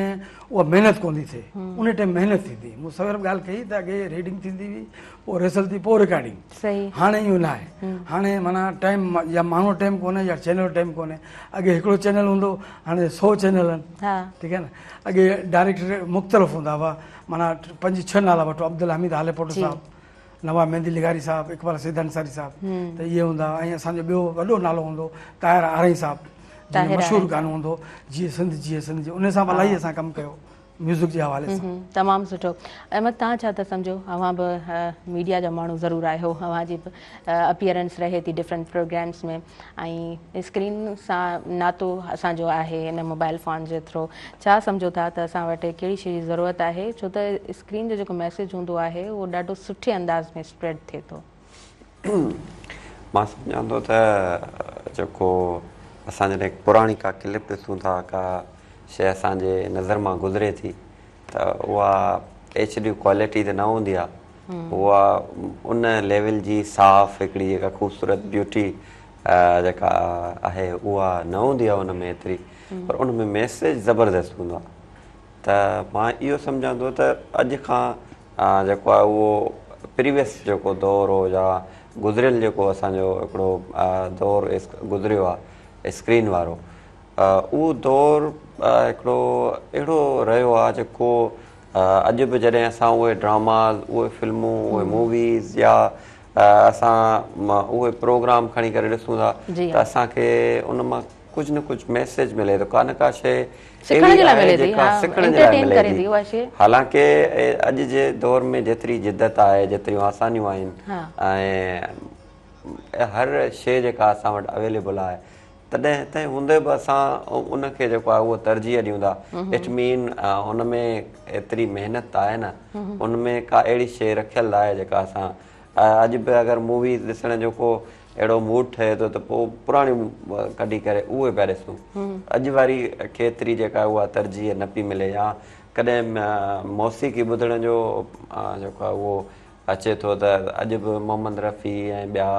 اها محنت ڪون ٿي ٿئي ان ٽائيم محنت ٿيندي مون سوير به ڳالهه ڪئي ته اڳي ريڊنگ ٿيندي هئي پوء ريهرسل ٿي پوء رڪارڊنگ هاڻي اهو نه آهي هاڻي معنيٰ ٽائيم يا ماڻهو ٽائيم ڪونهي يا چينل جو ٽائيم ڪونهي اڳي هڪڙو چينل هوندو هاڻي 100 چينل آهن ٺيڪ آهي نه اڳي ڊائريڪٽر مختلف هوندا هئا معنيٰ 5 6 نالا وٺو عبدالحميد هاليپوٽو صاحب نواب مهندي لغاري صاحب اقبال سيد انصاري صاحب ته اهي هوندا ۽ اسان جو ٻيو وڏو نالو هوندو طاهر آرائين صاحب جنهن جو مشهور گانو هوندو جيئي سنڌ جيئي سنڌ جي ان سان به الاهي اسان ڪم ڪيو. ميوزڪ جي حوالي سان. تمام سٺو احمد توهان ڇا ٿا سمجهو اوهان به ميڊيا جا ماڻهو ضرور آهيو اوهان جي به اپيئرنس رهي ٿي ڊفرنٽ پروگرامس ۾ ۽ اسڪرين سان ناتو اسان جو آهي ان موبائل فون جي ٿرو ڇا سمجهو ٿا ته اسان وٽ ڪهڙي شي جي ضرورت آهي ڇو ته اسڪرين جو جيڪو ميسيج هوندو آهي اهو ڏاڍو سٺي انداز ۾ اسپريڊ ٿئي ٿو. مان سمجهان ٿو ته جيڪو اسان جڏهن پراڻي ڪا ڪلپ ڏسون ٿا ڪا شيء اسان جي نظر مان گذري ٿي ته اها ايڇ ڊي ڪوالٽي ته نه هوندي آهي اها ان ليول جي صاف هڪڙي جيڪا خوبصورت بيوٽي جيڪا آهي اها نه هوندي آهي ان ۾ ايتري پر ان ۾ ميسيج زبردست هوندو آهي ته مان اهو سمجهان ٿو ته اڄ کان جيڪو آهي اهو پريويس جيڪو دور هو يا گذريل جيڪو اسان جو هڪڙو دور گذريو آهي اسڪرين وارو اهو دور هڪڙو اهڙو رهيو آهي جيڪو اڄ به جڏهن اسان اهي ڊراماز اهي فلمون اهي موويز يا اسان اهي پروگرام کڻي ڪري ڏسون ٿا ته اسان کي ان مان ڪجهه نه ڪجهه ميسيج ملي ٿو ڪا نه ڪا شيء اهڙي آهي جيڪا سکڻ جي لاء ملي ٿي حالانڪه اڄ جي دور ۾ جيتري جدت آهي جيتريون آسانيون آهن ۽ هر شيء جيڪا اسان وٽ اويليبل آهي تڏهن تنهن هوندي به اسان ان کي جيڪو آهي اهو ترجيح ڏيون ٿا it مين ان ۾ ايتري محنت آهي نه ان ۾ ڪا اهڙي شيء رکيل آهي جيڪا اسان اڄ به اگر موويز ڏسڻ جو ڪو اهڙو موڊ ٺهي ٿو ته پوء پراڻيون ڪڍي ڪري اهي پيا ڏسون اڄ واري کي ايتري جيڪا اها ترجيح نه پئي ملي يا ڪڏهن موسيقي ٻڌڻ جو جيڪو آهي اهو اچي ٿو ته اڄ به محمد رفيع ۽ ٻيا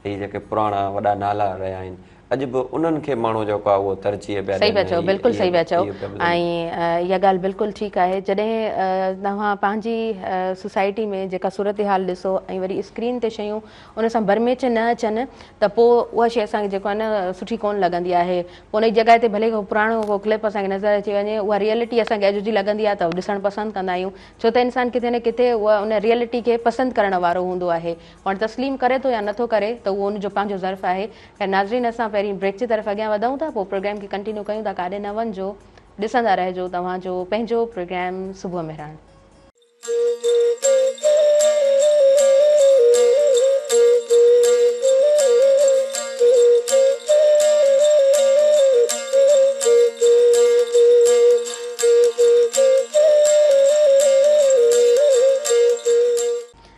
هي جيڪي پراڻا وڏا نالا رهيا آهن اڄ به انهن کي ماڻهو جيڪو آهي اهو ترجيح پيا صحيح پيا چئو بلڪل صحيح پيا چئو ۽ اها ڳالهه بلڪل ٺيڪ آهي جڏهن توهان پنهنجي سوسائٽي ۾ جيڪا صورتحال ڏسو ۽ وري اسڪرين تي شيون ان سان برميچ نه اچن ته پوء اها شيء اسان کي جيڪو آهي نه سٺي ڪونه لڳندي آهي پوء ان جي جڳهه تي ڀلي ڪو پراڻو ڪو ڪلپ اسان کي نظر اچي وڃي اها ريئلٽي اسان کي اڄ جي لڳندي آهي ته ڏسڻ پسند ڪندا آهيون ڇو ته انسان ڪٿي نه ڪٿي اها ان ريئلٽي کي پسند ڪرڻ وارو هوندو آهي. پاڻ تسليم ڪري ٿو يا نه ٿو ڪري ته اهو ان جو پنهنجو ظرف آهي. خير ناظرين اسان پهرين بريڪ جي طرف اڳيان وڌون ٿا پوء پروگرام کي ڪنٽينيو ڪيون ٿا ڪاڏي نه وڃجو ڏسندا رهجو توهان جو پنهنجو پروگرام صبح مهراڻ.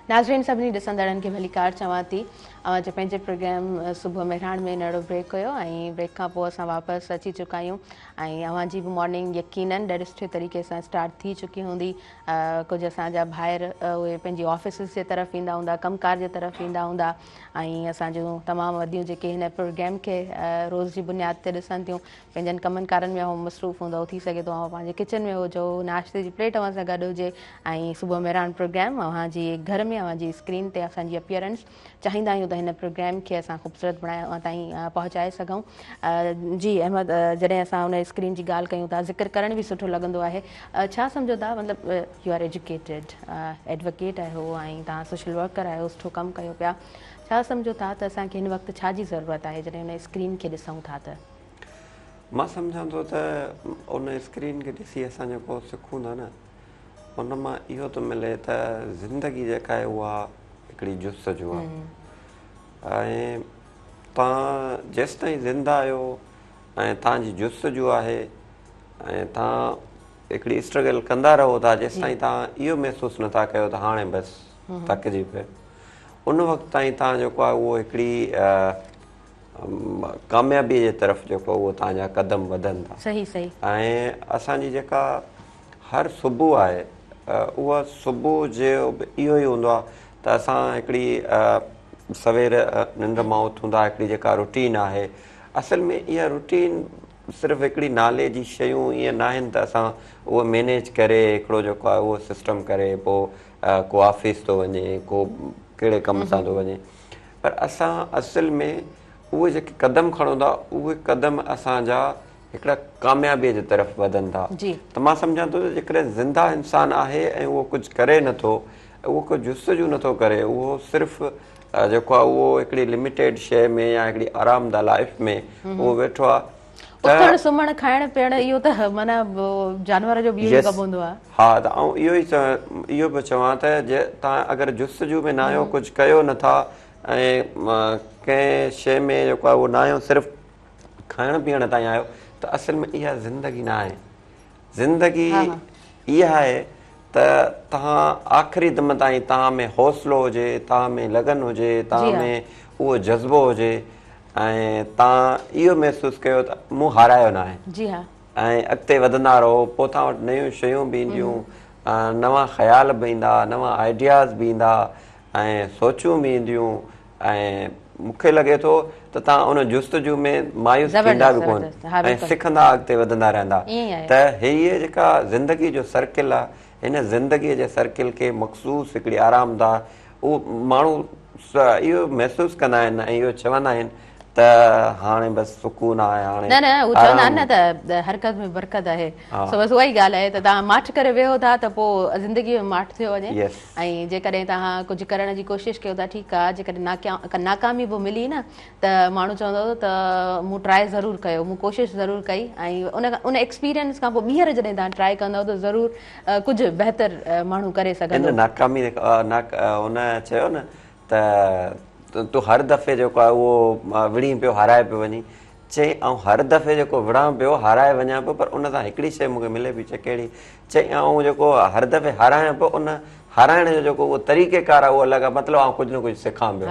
ناظرين سڀني ڏسندڙن کي ڀليڪار چوان ٿي اوهان جي پنهنجي پروگرام صبح مهراڻ ۾ ننڍڙو بريڪ هيو ۽ بريڪ کان پوء اسان واپس اچي چڪا آهيون ۽ اوهان جي به مارننگ يقينن ڏاڍي سٺي طريقي سان اسٽارٽ ٿي چڪي هوندي ڪجهه اسان جا ڀائر اهي پنهنجي آفيسز جي طرف ويندا هوندا ڪم ڪار جي طرف ويندا هوندا ۽ اسان جون تمام اديون جيڪي هن پروگرام کي روز جي بنياد تي ڏسن ٿيون پنهنجن ڪمن ڪارن ۾ اوهان مصروف هوندؤ ٿي سگهي ٿو اوهان پنهنجي ڪچن ۾ هجو ناشتي جي پليٽ اوهان سان گڏ هجي ۽ صبح مهراڻ پروگرام اوهان جي گهر ۾ اوهان جي اسڪرين تي اسان جي اپيئرنس چاهيندا آهيون ته هن پروگرام کي اسان خوبصورت بڻائي اوهان تائين پهچائي سگهون جي احمد جڏهن اسان ان اسڪرين جي ڳالهه ڪيون ٿا ذڪر ڪرڻ به سٺو لڳندو آهي ڇا سمجهو ٿا مطلب يو آر ايجوڪيٽيڊ ايڊوڪيٽ آهيو ۽ توهان سوشل ورڪر آهيو سٺو ڪم ڪيو پيا ڇا سمجهو ٿا ته اسان کي هن وقت ڇا جي ضرورت آهي جڏهن ان اسڪرين کي ڏسون ٿا ته؟ مان سمجهان ٿو ته ان اسڪرين کي ڏسي اسان جيڪو سکون ٿا نه ان مان اهو ٿو ملي ته زندگي جيڪا آهي اها هڪڙي جستجو آهي ۽ توهان جيستائين زنده آهيو ۽ توهان جي جستجو آهي ۽ توهان هڪڙي اسٽرگل ڪندا رهو ٿا جيستائين توهان اهو محسوس نٿا ڪيو ته هاڻي بس ٿڪجي پيو ان وقت تائين توهان جيڪو آهي اهو هڪڙي ڪاميابي جي طرف جيڪو اهو توهان جا قدم وڌن ٿا صحيح صحيح ۽ اسان جي جيڪا هر صبح آهي اها صبح جو به اهو ئي هوندو آهي ته اسان هڪڙي سوير ننڊ مان اٿون ٿا هڪڙي جيڪا روٽين آهي اصل ۾ اها روٽين صرف هڪڙي نالي جي شيون ائين ناهن ته اسان اهو مينيج ڪري هڪڙو جيڪو آهي اهو سسٽم ڪري پوء ڪو آفيس ٿو وڃي ڪو ڪهڙي ڪم سان ٿو وڃي پر اسان اصل ۾ اهي جيڪي قدم کڻون ٿا اهي قدم اسان جا هڪڙا ڪاميابي جي طرف وڌن ٿا ته مان سمجهان ٿو ته جيڪڏهن زنده انسان آهي ۽ اهو ڪجهه ڪري نٿو اهو ڪو جستجو نٿو ڪري اهو صرف جيڪو آهي اهو هڪڙي لميٽيڊ شيء ۾ يا هڪڙي آرامده لائف ۾ اهو ويٺو آهي. اٿڻ سمهڻ کائڻ پيئڻ اهو ته معنيٰ جانور جو به اهو ئي ڪم هوندو آهي. ها ته آئون اهو ئي اهو پيو چوان ته جي توهان اگر جستجو ۾ ناهيو ڪجهه ڪيو نٿا ۽ ڪنهن شيء ۾ جيڪو آهي اهو ناهيو صرف کائڻ پيئڻ تائين آهيو ته اصل ۾ اها زندگي نه آهي. زندگي اها آهي ته توهان آخري دم تائين توهان ۾ حوصلو هجي، توهان ۾ لگن هجي، توهان ۾ اهو جذبو هجي ۽ توهان اهو محسوس ڪيو ته مون هارايو ناهي. جي ها. ۽ اڳتي وڌندا رهو پوء توهان وٽ نيون شيون به اينديون، نوان خيال به ايندا، نوان آئيڊياز به ايندا ۽ سوچون به اينديون ۽ مون کي لڳي ٿو ته توهان ان جستجو ۾ مايوس ٿيندا به ڪونه ۽ سکندا اڳتي وڌندا رهندا ته هيء جيڪا زندگي جو سرڪل آهي هن زندگي جي سرڪل کي مخصوص هڪڙي آرامده اهو ماڻهو اهو محسوس ڪندا آهن ۽ اهو چوندا آهن ته هاڻي بس سڪون آهي هاڻي نه نه هو چوندا آهن نه ته حرڪت ۾ برڪت آهي سو بس اها ئي ڳالهه آهي ته توهان ماٺ ڪري ويهو ٿا ته پوء زندگي ۾ ماٺ ٿيو وڃي ۽ جيڪڏهن توهان ڪجهه ڪرڻ جي ڪوشش ڪيو ٿا ٺيڪ آهي جيڪڏهن ناڪامي به ملي نه ته ماڻهو چوندو ته مون ٽرائي ضرور ڪيو مون ڪوشش ضرور ڪئي ۽ ان ان ايڪسپيرينس کان پوء ٻيهر جڏهن توهان ٽرائي ڪندؤ ته ضرور ڪجهه بهتر ماڻهو ڪري سگهندو. ان ناڪامي هن چيو نه ته تون هر دفعي جيڪو آهي اهو وڙهين پيو هارائي پيو وڃين. چئي آئون هر دفعي جيڪو وڙهان پيو هارائي وڃان پيو پر ان سان هڪڙي شيء مون کي ملي پئي چئي ڪهڙي؟ چئي آئون جيڪو هر دفعي هارايان پيو ان هارائڻ جو جيڪو اهو طريقي ڪار آهي اهو الڳ آهي مطلب آئون ڪجهه نه ڪجهه سکان پيو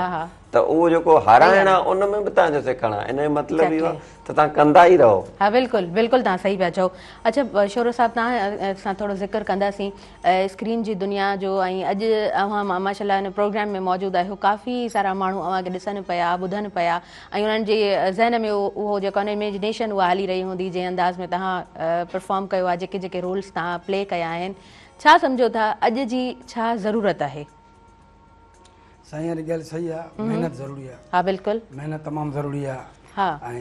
ته اهو جيڪو هارائڻ آهي ان ۾ به توهان جو سکڻ آهي ان جو مطلب اهو آهي ته توهان ڪندا ئي رهو. ها بلڪل بلڪل توهان صحيح پيا چئو. اڇا شورو صاحب توهان سان ٿورو ذڪر ڪنداسين اسڪرين جي دنيا جو ۽ اڄ اوهان ماشاء الله هن پروگرام ۾ موجود آهيو ڪافي سارا ماڻهو اوهان کي ڏسن پيا ٻڌن پيا ۽ انهن جي ذهن ۾ اهو جيڪو آهي اميجنيشن اها هلي رهي هوندي جنهن انداز ۾ توهان پرفارم ڪيو آهي جيڪي جيڪي رولس توهان پلي ڪيا آهن ڇا سمجهو ٿا اڄ جي ڇا ضرورت آهي؟ سائين واري ڳالهه صحيح آ محنت ضروري آ. ها بلڪل. محنت تمام ضروري آ. ها. ۽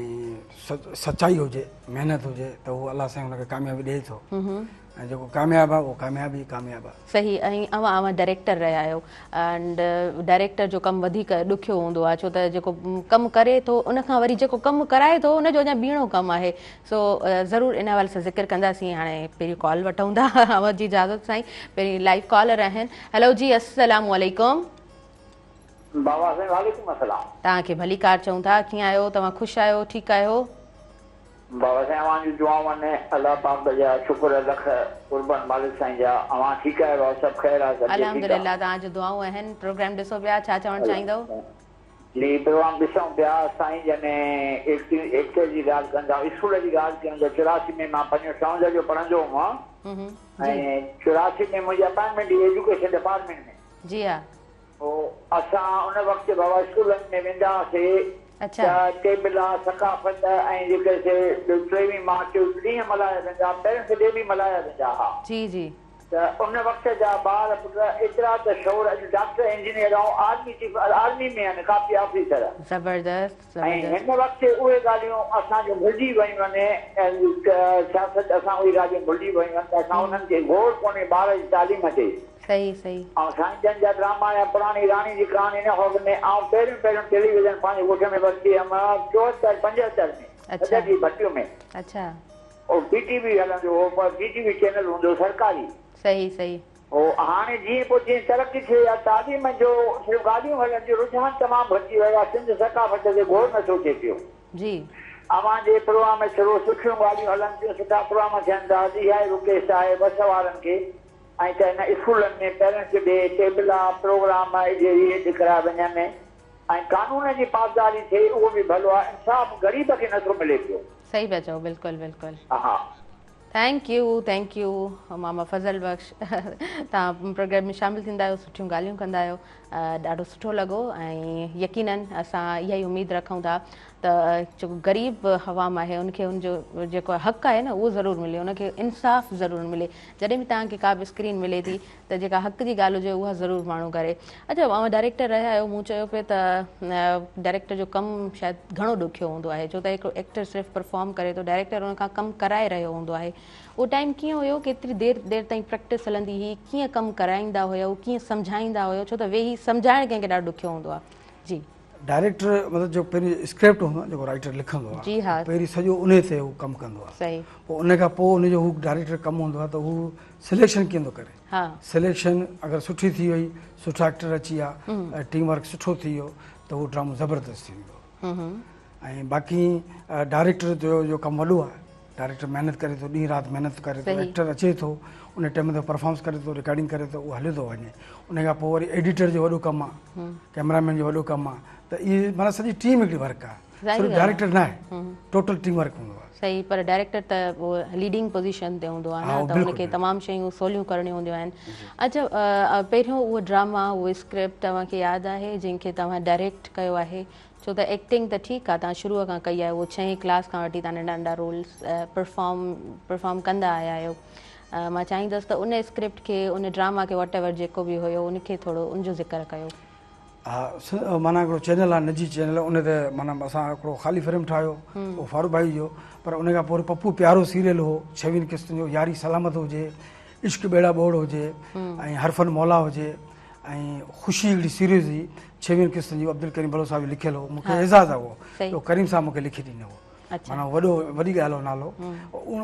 سچائي هجي محنت هجي ته هو الله سائين ان کي ڪاميابي ڏئي ٿو ۽ جيڪو ڪامياب آ اهو ڪامياب ئي ڪامياب آ. صحيح ۽ اوهان اوهان ڊائريڪٽر رهيا آهيو اينڊ ڊائريڪٽر جو ڪم وڌيڪ ڏکيو هوندو آ ڇو ته جيڪو ڪم ڪري ٿو ان کان وري جيڪو ڪم ڪرائي ٿو ان جو اڃا ٻيڻو ڪم آهي سو ضرور ان حوالي سان ذڪر ڪنداسين هاڻي پهرين ڪال وٺون ٿا اوهان جي اجازت سائين پهرين لائيو ڪالر آهن هيلو جي السلام عليڪم. بابا سائين وعليڪم السلام. توهان کي ڀليڪار چئون ٿا ڪيئن آهيو توهان خوش آهيو ٺيڪ آهيو. بابا سائين اوهان جون دعائون آهن الله پاڪ جا شڪر لک قرب آهن مالڪ سائين جا اوهان ٺيڪ آهيو بابا سڀ خير آهي سڀ ٺيڪ آهي. الحمدلله توهان جون دعائون آهن پروگرام ڏسو پيا ڇا چوڻ چاهيندؤ. جي پروگرام ڏسون پيا سائين جن ايڪٽر جي ڳالهه ڪن ٿا اسڪول جي ڳالهه ڪيون ته 84 ۾ مان پنجون ڇهون درجو پڙهندو هئم ۽ 84 ۾ منهنجي اپائنٽمينٽ هئي ايجوڪيشن ڊپارٽمينٽ ۾. جي ها. پوء اسان ان وقت بابا اسڪولن ۾ ويندا هئاسي ته ٽيبلا، ثقافت ۽ جيڪي سي ٽيويهين مارچ ڏينهن ملهايا ويندا ها، پيرنٽس ڊي به ملهايا ويندا ها. جي جي. ته ان وقت جا ٻار پٽ ايترا ته شعور اڄ doctor engineer ۽ army chief army ۾ آهن ڪافي آفيسر. زبردست ۽ هن وقت اهي ڳالهيون اسان جون ڀلجي ويون آهن سياست اسان اهي ڳالهيون ڀلجي ويون آهن ته اسان انهن کي غور ڪونهي ٻار جي تعليم تي. صحيح صحيح. ۽ سائين جن جا ڊراما يا پراڻي راڻي جي ڪهاڻي نه هوڳ ۾ آئون پهريون پهريون ٽيليويزن پنهنجي ڳوٺ ۾ ورتي هيم 74 75 ۾ صدر جي ڀٽيون ۾. اڇا. او پي ٽي وي هلندو هو پر پي ٽي وي چينل هوندو هو سرڪاري. صحيح صحيح. او هاڻي جيئن پوء جيئن ترقي ٿي وئي آهي تعليم جو صرف ڳالهيون هلن ٿيون رجحان تمام گهٽجي ويو آهي سنڌ ثقافت تي غور نه ٿو ٿئي پيو. جي. اوهان جي پروگرام ۾ ٿورو سٺيون ڳالهيون هلن ٿيون سٺا پروگرام ٿين ٿا اها ئي رڪويسٽ آهي وس وارن کي ۽ ته هن اسڪولن ۾ پيرنٽس ڊي ٽيبلا پروگرام اهي ڪرايا وڃن ۽ قانون جي پاسداري ٿئي اهو به ڀلو آهي انصاف غريب کي نه ٿو ملي پيو. صحيح پيا چئو بلڪل بلڪل. ها. Thank you thank you ماما فضل بخش توهان پروگرام ۾ شامل ٿيندا آهيو سٺيون ڳالهيون ڪندا آهيو ڏاڍو سٺو لڳو ۽ يقينن اسان اها ئي اميد رکون ٿا ته جيڪو غريب عوام آهي ان کي ان جو جيڪو حق آهي نه اهو ضرور ملي ان کي انصاف ضرور ملي جڏهن به توهان کي ڪا به اسڪرين ملي ٿي ته جيڪا حق جي ڳالهه هجي اها ضرور ماڻهو ڪري. اڇا اوهان ڊائريڪٽر رهيا آهيو مون چيو پئي ته ڊائريڪٽر جو ڪم شايد گهڻو ڏکيو هوندو آهي ڇو ته هڪڙو ايڪٽر صرف پرفارم ڪري ٿو ڊائريڪٽر ان کان ڪم ڪرائي رهيو هوندو آهي اهو ٽائيم ڪيئن هيو ڪيتري دير دير تائين پريڪٽس هلندي هئي ڪيئن ڪم ڪرائيندا هيو ڪيئن سمجهائيندا هيو ڇو ته ويهي سمجهائڻ ڪنهن کي ڏاڍو ڏکيو هوندو آهي جي. ڊائريڪٽر مطلب جو پهرين اسڪرپٽ هوندو آهي جيڪو رائٽر لکندو آهي جي ها پهرين سڄو انهي تي هو ڪم ڪندو آهي صحيح پوء ان کان پوء ان جو هو ڊائريڪٽر ڪم هوندو آهي ته هو سليڪشن ڪيئن ٿو ڪري ها سليڪشن اگر سٺي ٿي وئي سٺا ايڪٽر اچي ويا ۽ ٽيم ورڪ سٺو ٿي ويو ته اهو ڊرامو زبردست ٿيندو ۽ باقي ڊائريڪٽر جو ڪم وڏو آهي ڊائريڪٽر محنت ڪري ٿو ڏينهن رات محنت ڪري ٿو ايڪٽر اچي ٿو ان ٽائيم تي پرفارمنس ڪري ٿو رڪارڊنگ ڪري ٿو اهو هليو ٿو وڃي ان کان پوء وري ايڊيٽر جو وڏو ڪم آهي ڪيمرا مين جو وڏو ڪم آهي ته اهي معنيٰ سڄي ٽيم هڪڙي ورڪ آهي صرف ڊائريڪٽر نه آهي ٽوٽل ٽيم ورڪ هوندو آهي. صحيح پر ڊائريڪٽر ته ليڊنگ پوزيشن تي هوندو آهي نه ته ان کي تمام شيون سوليون ڪرڻيون هونديون آهن اڇا پهريون اهو ڊراما اهو اسڪرپٽ توهان کي ياد آهي جنهن کي توهان ڊائريڪٽ ڪيو آهي ڇو ته ايڪٽنگ ته ٺيڪ آ توهان شروع کان ڪئي آهي اهو ڇهين ڪلاس کان وٺي توهان ننڍا ننڍا رولس پرفارم پرفارم ڪندا آيا آهيو مان چاهيندس ته ان اسڪرپٽ کي ان ڊراما کي واٽ ايور جيڪو به هيو ان کي ٿورو ان جو ذڪر ڪيو. ها معنيٰ هڪڙو چينل آهي نجي چينل ان تي معنيٰ اسان هڪڙو خالي فريم ٺاهيو اهو فاروق ڀائي جو پر ان کان پوء وري پپو پيارو سيريل هو ڇويهن قسطن جو ياري سلامت هجي عشق ٻيڙا ٻوڙ هجي ۽ حرفن مولا هجي ۽ خوشي هڪڙي سيريز هئي ڇويهن قسطن جي عبدالڪريم بلوچ صاحب جو لکيل هو مونکي اعزاز آهي اهو جو ڪريم صاحب مونکي لکي ڏنو هو معنيٰ وڏو وڏي ڳالهه هو نالو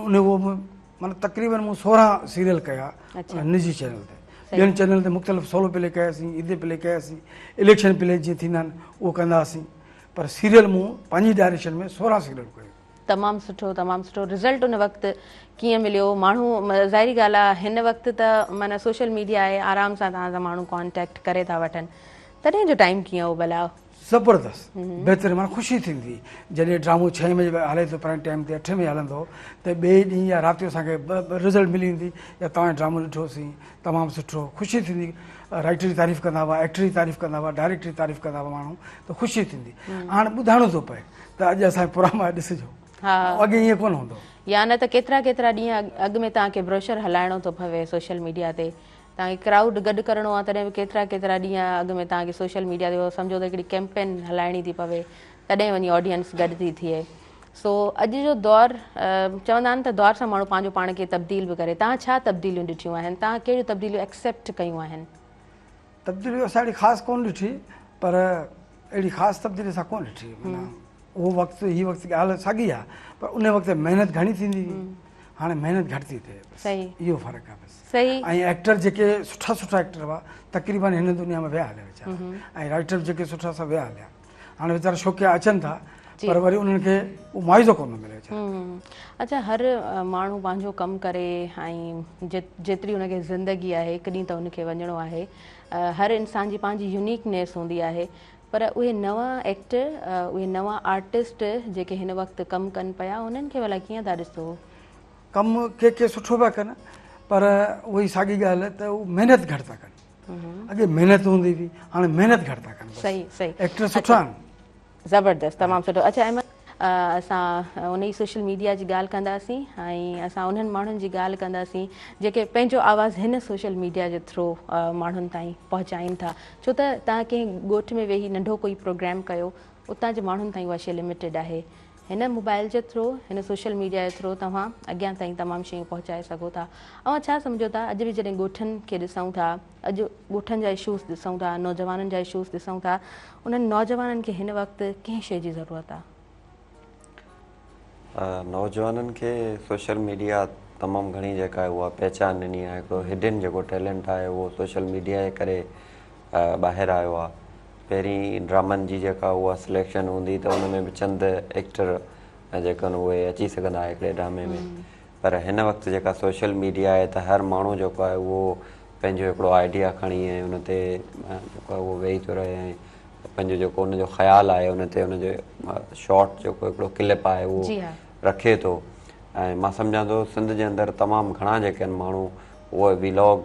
ان اهو معنيٰ تقريبن مون 16 سيريل ڪيا نجي چينل تي ٻين چينل تي مختلف سولو پلي ڪياسين عيد پلي ڪياسين اليڪشن پلي جيئن ٿيندا آهن اهو ڪندا هئاسين پر سيريل مون پنهنجي ڊائريڪشن ۾ 16 سيريل ڪيو. تمام سٺو تمام سٺو رزلٽ ان وقت ڪيئن مليو ماڻهو ظاهري ڳالهه آهي هن وقت ته معنيٰ سوشل ميڊيا آهي آرام سان توهان سان ماڻهو ڪانٽيڪٽ ڪري ٿا وٺن تڏهن جو ٽائيم ڪيئن هو ڀلا. زبردست بهترين معنيٰ خوشي ٿيندي هئي جڏهن ڊرامو ڇهين بجي هلي ٿو پرائم ٽائيم تي اٺين بجي هلندو هو ته ٻئي ڏينهن يا رات جو اسان کي رزلٽ ملي ويندي يا توهان جو ڊرامو ڏٺوسين تمام سٺو خوشي ٿيندي رائٽر جي تعريف ڪندا هئا ايڪٽر جي تعريف ڪندا هئا ڊائريڪٽر جي تعريف ڪندا هئا ماڻهو ته خوشي ٿيندي هاڻ ٻڌائڻو ٿو پئي ته اڄ اسان جو پروگرام آهي ڏسجو اڳي ائين ڪونه هوندو هو. يا نه ته ڪيترا ڪيترا ڏينهن اڳ ۾ توهان کي بروشر هلائڻو ٿو پوي سوشل ميڊيا تي توهان کي ڪرائوڊ گڏ ڪرڻو آهي تڏهن به ڪيترا ڪيترا ڏينهن اڳ ۾ توهان کي سوشل ميڊيا تي اهو سمجهو ته هڪڙي ڪيمپين هلائڻي ٿي پوي تڏهن وڃي آڊينس گڏ ٿي ٿئي سو اڄ جو دور چوندا آهن ته دور سان ماڻهو پنهنجو پاڻ کي تبديل به ڪري توهان ڇا تبديليون ڏٺيون آهن توهان ڪهڙيون تبديليون ايڪسيپٽ ڪيون آهن؟ تبديليون اسان اهڙي خاص ڪونه ڏٺي پر اهڙي خاص تبديلي اسان ڪونه ڏٺي معنيٰ اهو وقت هي وقت ڳالهه ساڳي آهي پر ان وقت محنت گهڻي ٿيندي هئي هاڻي محنت گهٽ ٿي ٿئي بس اهو فرق آهي بس ۽ ايڪٽر جيڪي سٺا سٺا ايڪٽر هئا تقريبن هن دنيا ۾ ويا هليا ويچارا ۽ رائٽر جيڪي سٺا سا ويا هليا هاڻي ويچارا شوقيا اچن ٿا پر وري انهن کي اهو معاوضو ڪونه ٿو ملي ويچارن کي. اڇا هر ماڻهو پنهنجو ڪم ڪري ۽ جيتري ان کي زندگي آهي هڪ ڏينهن ته ان کي وڃڻو آهي هر انسان جي پنهنجي يونيڪنيس هوندي آهي پر اهي نوان ايڪٽر اهي نوان آرٽسٽ جيڪي هن وقت ڪم ڪن پيا انهن کي ڀلا ڪيئن ٿا ڏسو؟ ڪم ڪي ڪي سٺو پيا ڪن پر اها ئي ساڳي ڳالهه ته هو محنت گهٽ ٿا ڪن اڳي محنت هوندي هئي هاڻي محنت گهٽ ٿا ڪن بس صحيح صحيح ايڪٽر سٺا آهن. زبردست تمام سٺو اڇا احمد اسان ان ئي سوشل ميڊيا جي ڳالهه ڪنداسين ۽ اسان انهن ماڻهن جي ڳالهه ڪنداسين جيڪي پنهنجو آواز هن سوشل ميڊيا جي ٿرو ماڻهن تائين پهچائين ٿا ڇو ته توهان ڪنهن ڳوٺ ۾ ويهي ننڍو ڪوئي پروگرام ڪيو اتان جي ماڻهن تائين اها شي لميٽيڊ آهي هن موبائل جي ٿرو هن سوشل ميڊيا جي ٿرو توهان اڳيان تائين تمام شيون پهچائي سگهو ٿا اوهان ڇا سمجهو ٿا اڄ به جڏهن ڳوٺن کي ڏسون ٿا اڄ ڳوٺن جا اشوز ڏسون ٿا نوجوانن جا اشوز ڏسون ٿا انهن نوجوانن کي هن وقت ڪنهن شي جي ضرورت آ؟ نوجوانن کي سوشل ميڊيا تمام گهڻي جيڪا آهي اها پهچان ڏني آهي هڪڙو هڊن جيڪو ٽيلنٽ آهي اهو سوشل ميڊيا جي ڪري ٻاهر آيو آهي پهرين ڊرامن جي جيڪا اها سليڪشن هوندي ته ان ۾ به چند ايڪٽر جيڪا آهن اهي اچي سگهندا هئا هڪڙي ڊرامي ۾ پر هن وقت جيڪا سوشل ميڊيا آهي ته هر ماڻهو جيڪو آهي اهو پنهنجو هڪڙو آئيڊيا کڻي ۽ ان تي جيڪو آهي اهو ويهي ٿو رهي ۽ پنهنجو جيڪو ان جو خيال آهي ان تي ان جو شارٽ جيڪو هڪڙو ڪلپ آهي اهو رکي ٿو ۽ مان سمجهان ٿو سنڌ جي اندر تمام گهڻا جيڪي آهن ماڻهو اهي ويلاگ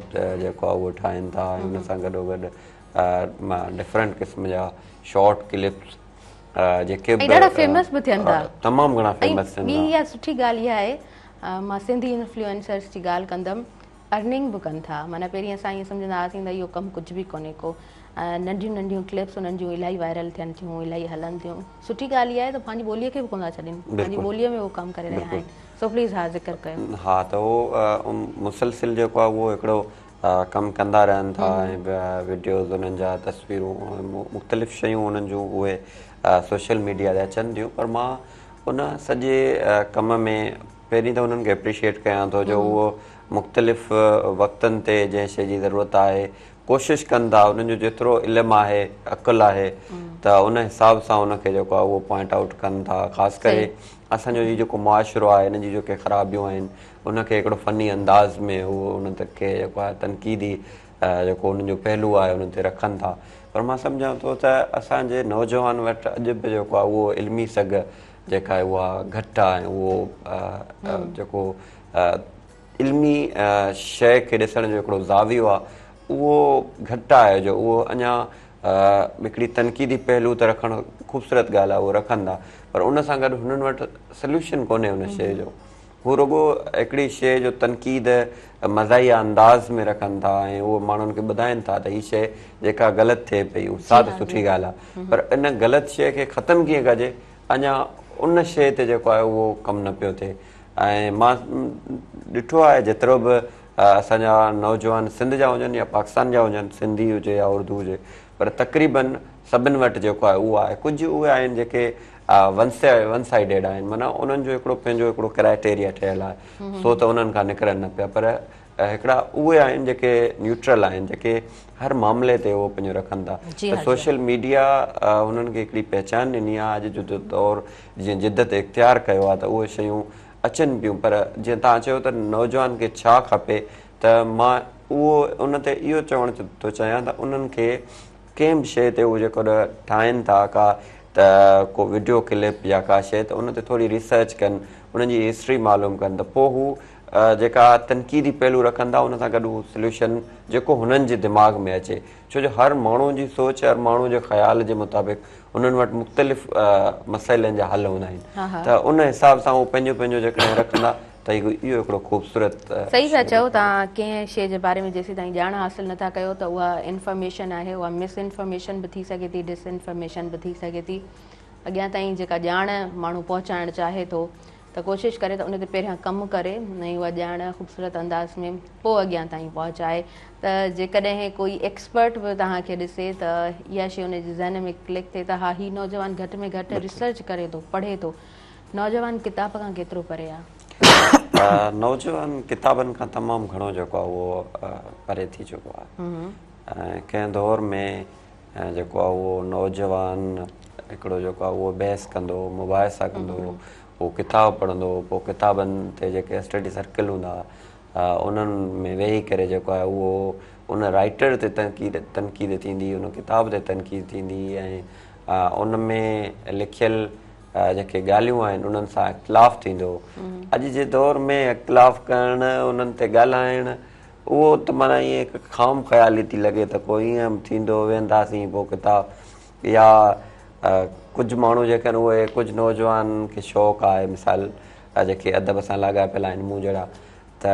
جيڪو آهي اهو ٺاهين ٿا ۽ ان سان گڏو گڏ ڊفرنٽ قسم جا شارٽ ڪلپس جيڪي به ڏاڍا فيمس به ٿين ٿا تمام گهڻا فيمس ٿين ٿا. ٻي اها سٺي ڳالهه اها آهي مان سنڌي انفلوئنسرس جي ڳالهه ڪندم ارننگ به ڪن ٿا معنيٰ پهرين اسان ائين سمجهندا هئاسين ته اهو ڪم ڪجهه به ڪونهي ڪو ننڍيون ننڍيون ڪلپس انهن جون الاهي وائرل ٿين ٿيون الاهي هلن ٿيون سٺي ڳالهه اها آهي ته پنهنجي ٻوليء کي به ڪونه ٿا ڇڏين پنهنجي ٻوليء ۾ اهو ڪم ڪري رهيا آهن سو پليز ها ذڪر ڪيو. ها ته اهو مسلسل جيڪو آهي اهو هڪڙو ڪم ڪندا رهن ٿا ۽ وڊيوز انهن جا تصويرون مختلف شيون انهن جون اهي سوشل ميڊيا تي اچن ٿيون پر مان ان سڄي ڪم ۾ پهرين ته انهن کي اپريشيئيٽ ڪيان ٿو جو اهو مختلف وقتن تي جنهن شي جي ضرورت آهي ڪوشش ڪن ٿا انهن جو جيترو علم آهي عقل آهي ته ان حساب سان ان کي جيڪو آهي اهو پوائنٽ آئوٽ ڪن ٿا خاص ڪري اسان جو هي جيڪو معاشرو آهي ان جي جيڪي خرابيون آهن ان کي هڪڙو فني انداز ۾ هو ان کي جيڪو آهي تنقيدي جيڪو انهن جو پهلو آهي ان تي رکن ٿا پر مان سمجهان ٿو ته اسان جي نوجوان وٽ اڄ به جيڪو آهي اهو علمي سگهه جيڪا آهي اها گهٽ آهي ۽ اهو جيڪو علمي شيء کي ڏسڻ جو هڪڙو زاويو آهي اهو گهٽ آهي جو اهو اڃا هڪڙي تنقيدي پهلو ته رکڻ خوبصورت ڳالهه آهي اهو رکن ٿا پر ان سان گڏ هنن وٽ سلوشن ڪونهي ان شيء جو هو رڳو هڪڙي شيء جو تنقيد مزاحيه انداز ۾ رکن ٿا ۽ اهو ماڻهن کي ٻڌائين ٿا ته هي شيء جيڪا غلط ٿئي پئي سا ته سٺي ڳالهه آهي پر ان غلط شيء کي ختم ڪيئن ڪجي اڃا ان شيء تي جيڪو آهي اهو ڪم نه پيو ٿئي ۽ مان ڏٺو آهي جيترو به اسان جا نوجوان سنڌ جا هجن يا پاڪستان جا هجن سنڌي هجي يا اردو هجي پر تقريبن سڀن وٽ جيڪو آهي اهو آهي ڪجهه اهي آهن جيڪي ون سائيڊيڊ آهن معنيٰ انهن جو هڪڙو پنهنجو هڪڙو ڪرائيٽيريا ٺهيل آهي سو ته انهن کان نڪرن نه پيا پر هڪڙا اهي آهن جيڪي نيوٽرل آهن جيڪي هر معاملي تي اهو پنهنجو رکن ٿا ته سوشل ميڊيا انهن کي هڪڙي پهچان ڏني آهي اڄ جو دور جيئن جدت اختيار ڪيو آهي ته اهي شيون اچن پيون پر جيئن توهان چيو ته نوجوان کي ڇا کپي ته مان اهو ان تي اهو چوڻ ٿو چاهيان ته انهن کي ڪنهن به شيء تي هو جيڪڏهن ٺاهين ٿا ڪا ته ڪو وڊيو ڪلپ يا ڪا شيء ته ان تي ٿوري ريسرچ ڪن انهن جي هسٽري معلوم ڪن ته پوء هو جيڪا تنقيدي پهلو رکن ٿا ان سان گڏ هو سليوشن جيڪو هنن جي دماغ ۾ اچي ڇو جو هر ماڻهو جي سوچ هر ماڻهو جي خيال جي مطابق انهن وٽ مختلف مسئلن جا حل هوندا آهن ته ان حساب سان هو پنهنجو پنهنجو جيڪڏهن رکندا ته اهو هڪڙو خوبصورت صحيح ٿا چئو توهان ڪنهن شيء جي باري ۾ جيسين تائين ڄاڻ حاصل نٿا ڪيو ته اها انفارميشن آهي اها مس انفارميشن به ٿي سگهي ٿي ڊس انفارميشن به ٿي سگهي ٿي اڳيان تائين جيڪا ڄاڻ ماڻهو پهچائڻ چاهي ٿو ته ڪوشش ڪري ته ان تي پهريان ڪم ڪري ۽ اها ڄاڻ خوبصورت انداز ۾ پوء اڳيان تائين پهچائي ته جيڪڏهن ڪوئي ايڪسپرٽ به توهان کي ڏسي ته اها شيء ان جي ذهن ۾ ڪلڪ ٿئي ته ها هي نوجوان گهٽ ۾ گهٽ ريسرچ ڪري ٿو پڙهي ٿو. نوجوان ڪتاب کان ڪيترو پري آ؟ نوجوان ڪتابن کان تمام گهڻو جيڪو آ اهو پري ٿي چڪو آ ۽ ڪنهن دور ۾ جيڪو آ اهو نوجوان هڪڙو جيڪو آ اهو بحث ڪندو هو مباحثا ڪندو هو اهو ڪتاب پڙهندو هو پوء ڪتابن تي جيڪي اسٽڊي سرڪل هوندا هئا انهن ۾ ويهي ڪري جيڪو آهي اهو ان رائٽر تي تنقيد تنقيد ٿيندي ان ڪتاب تي تنقيد ٿيندي ۽ ان ۾ لکيل جيڪي ڳالهيون آهن انهن سان اختلاف ٿيندو هو اڄ جي دور ۾ اختلاف ڪرڻ انهن تي ڳالهائڻ اهو ته معنيٰ ائين هڪ خام خيالي ٿي لڳي ته ڪو ائين به ٿيندو ويهنداسين پوء ڪتاب يا ڪجهه ماڻهو جيڪي آهن اهي ڪجهه نوجوان کي شوق آهي مثال جيڪي ادب سان لاڳاپيل آهن مون جهڙا ته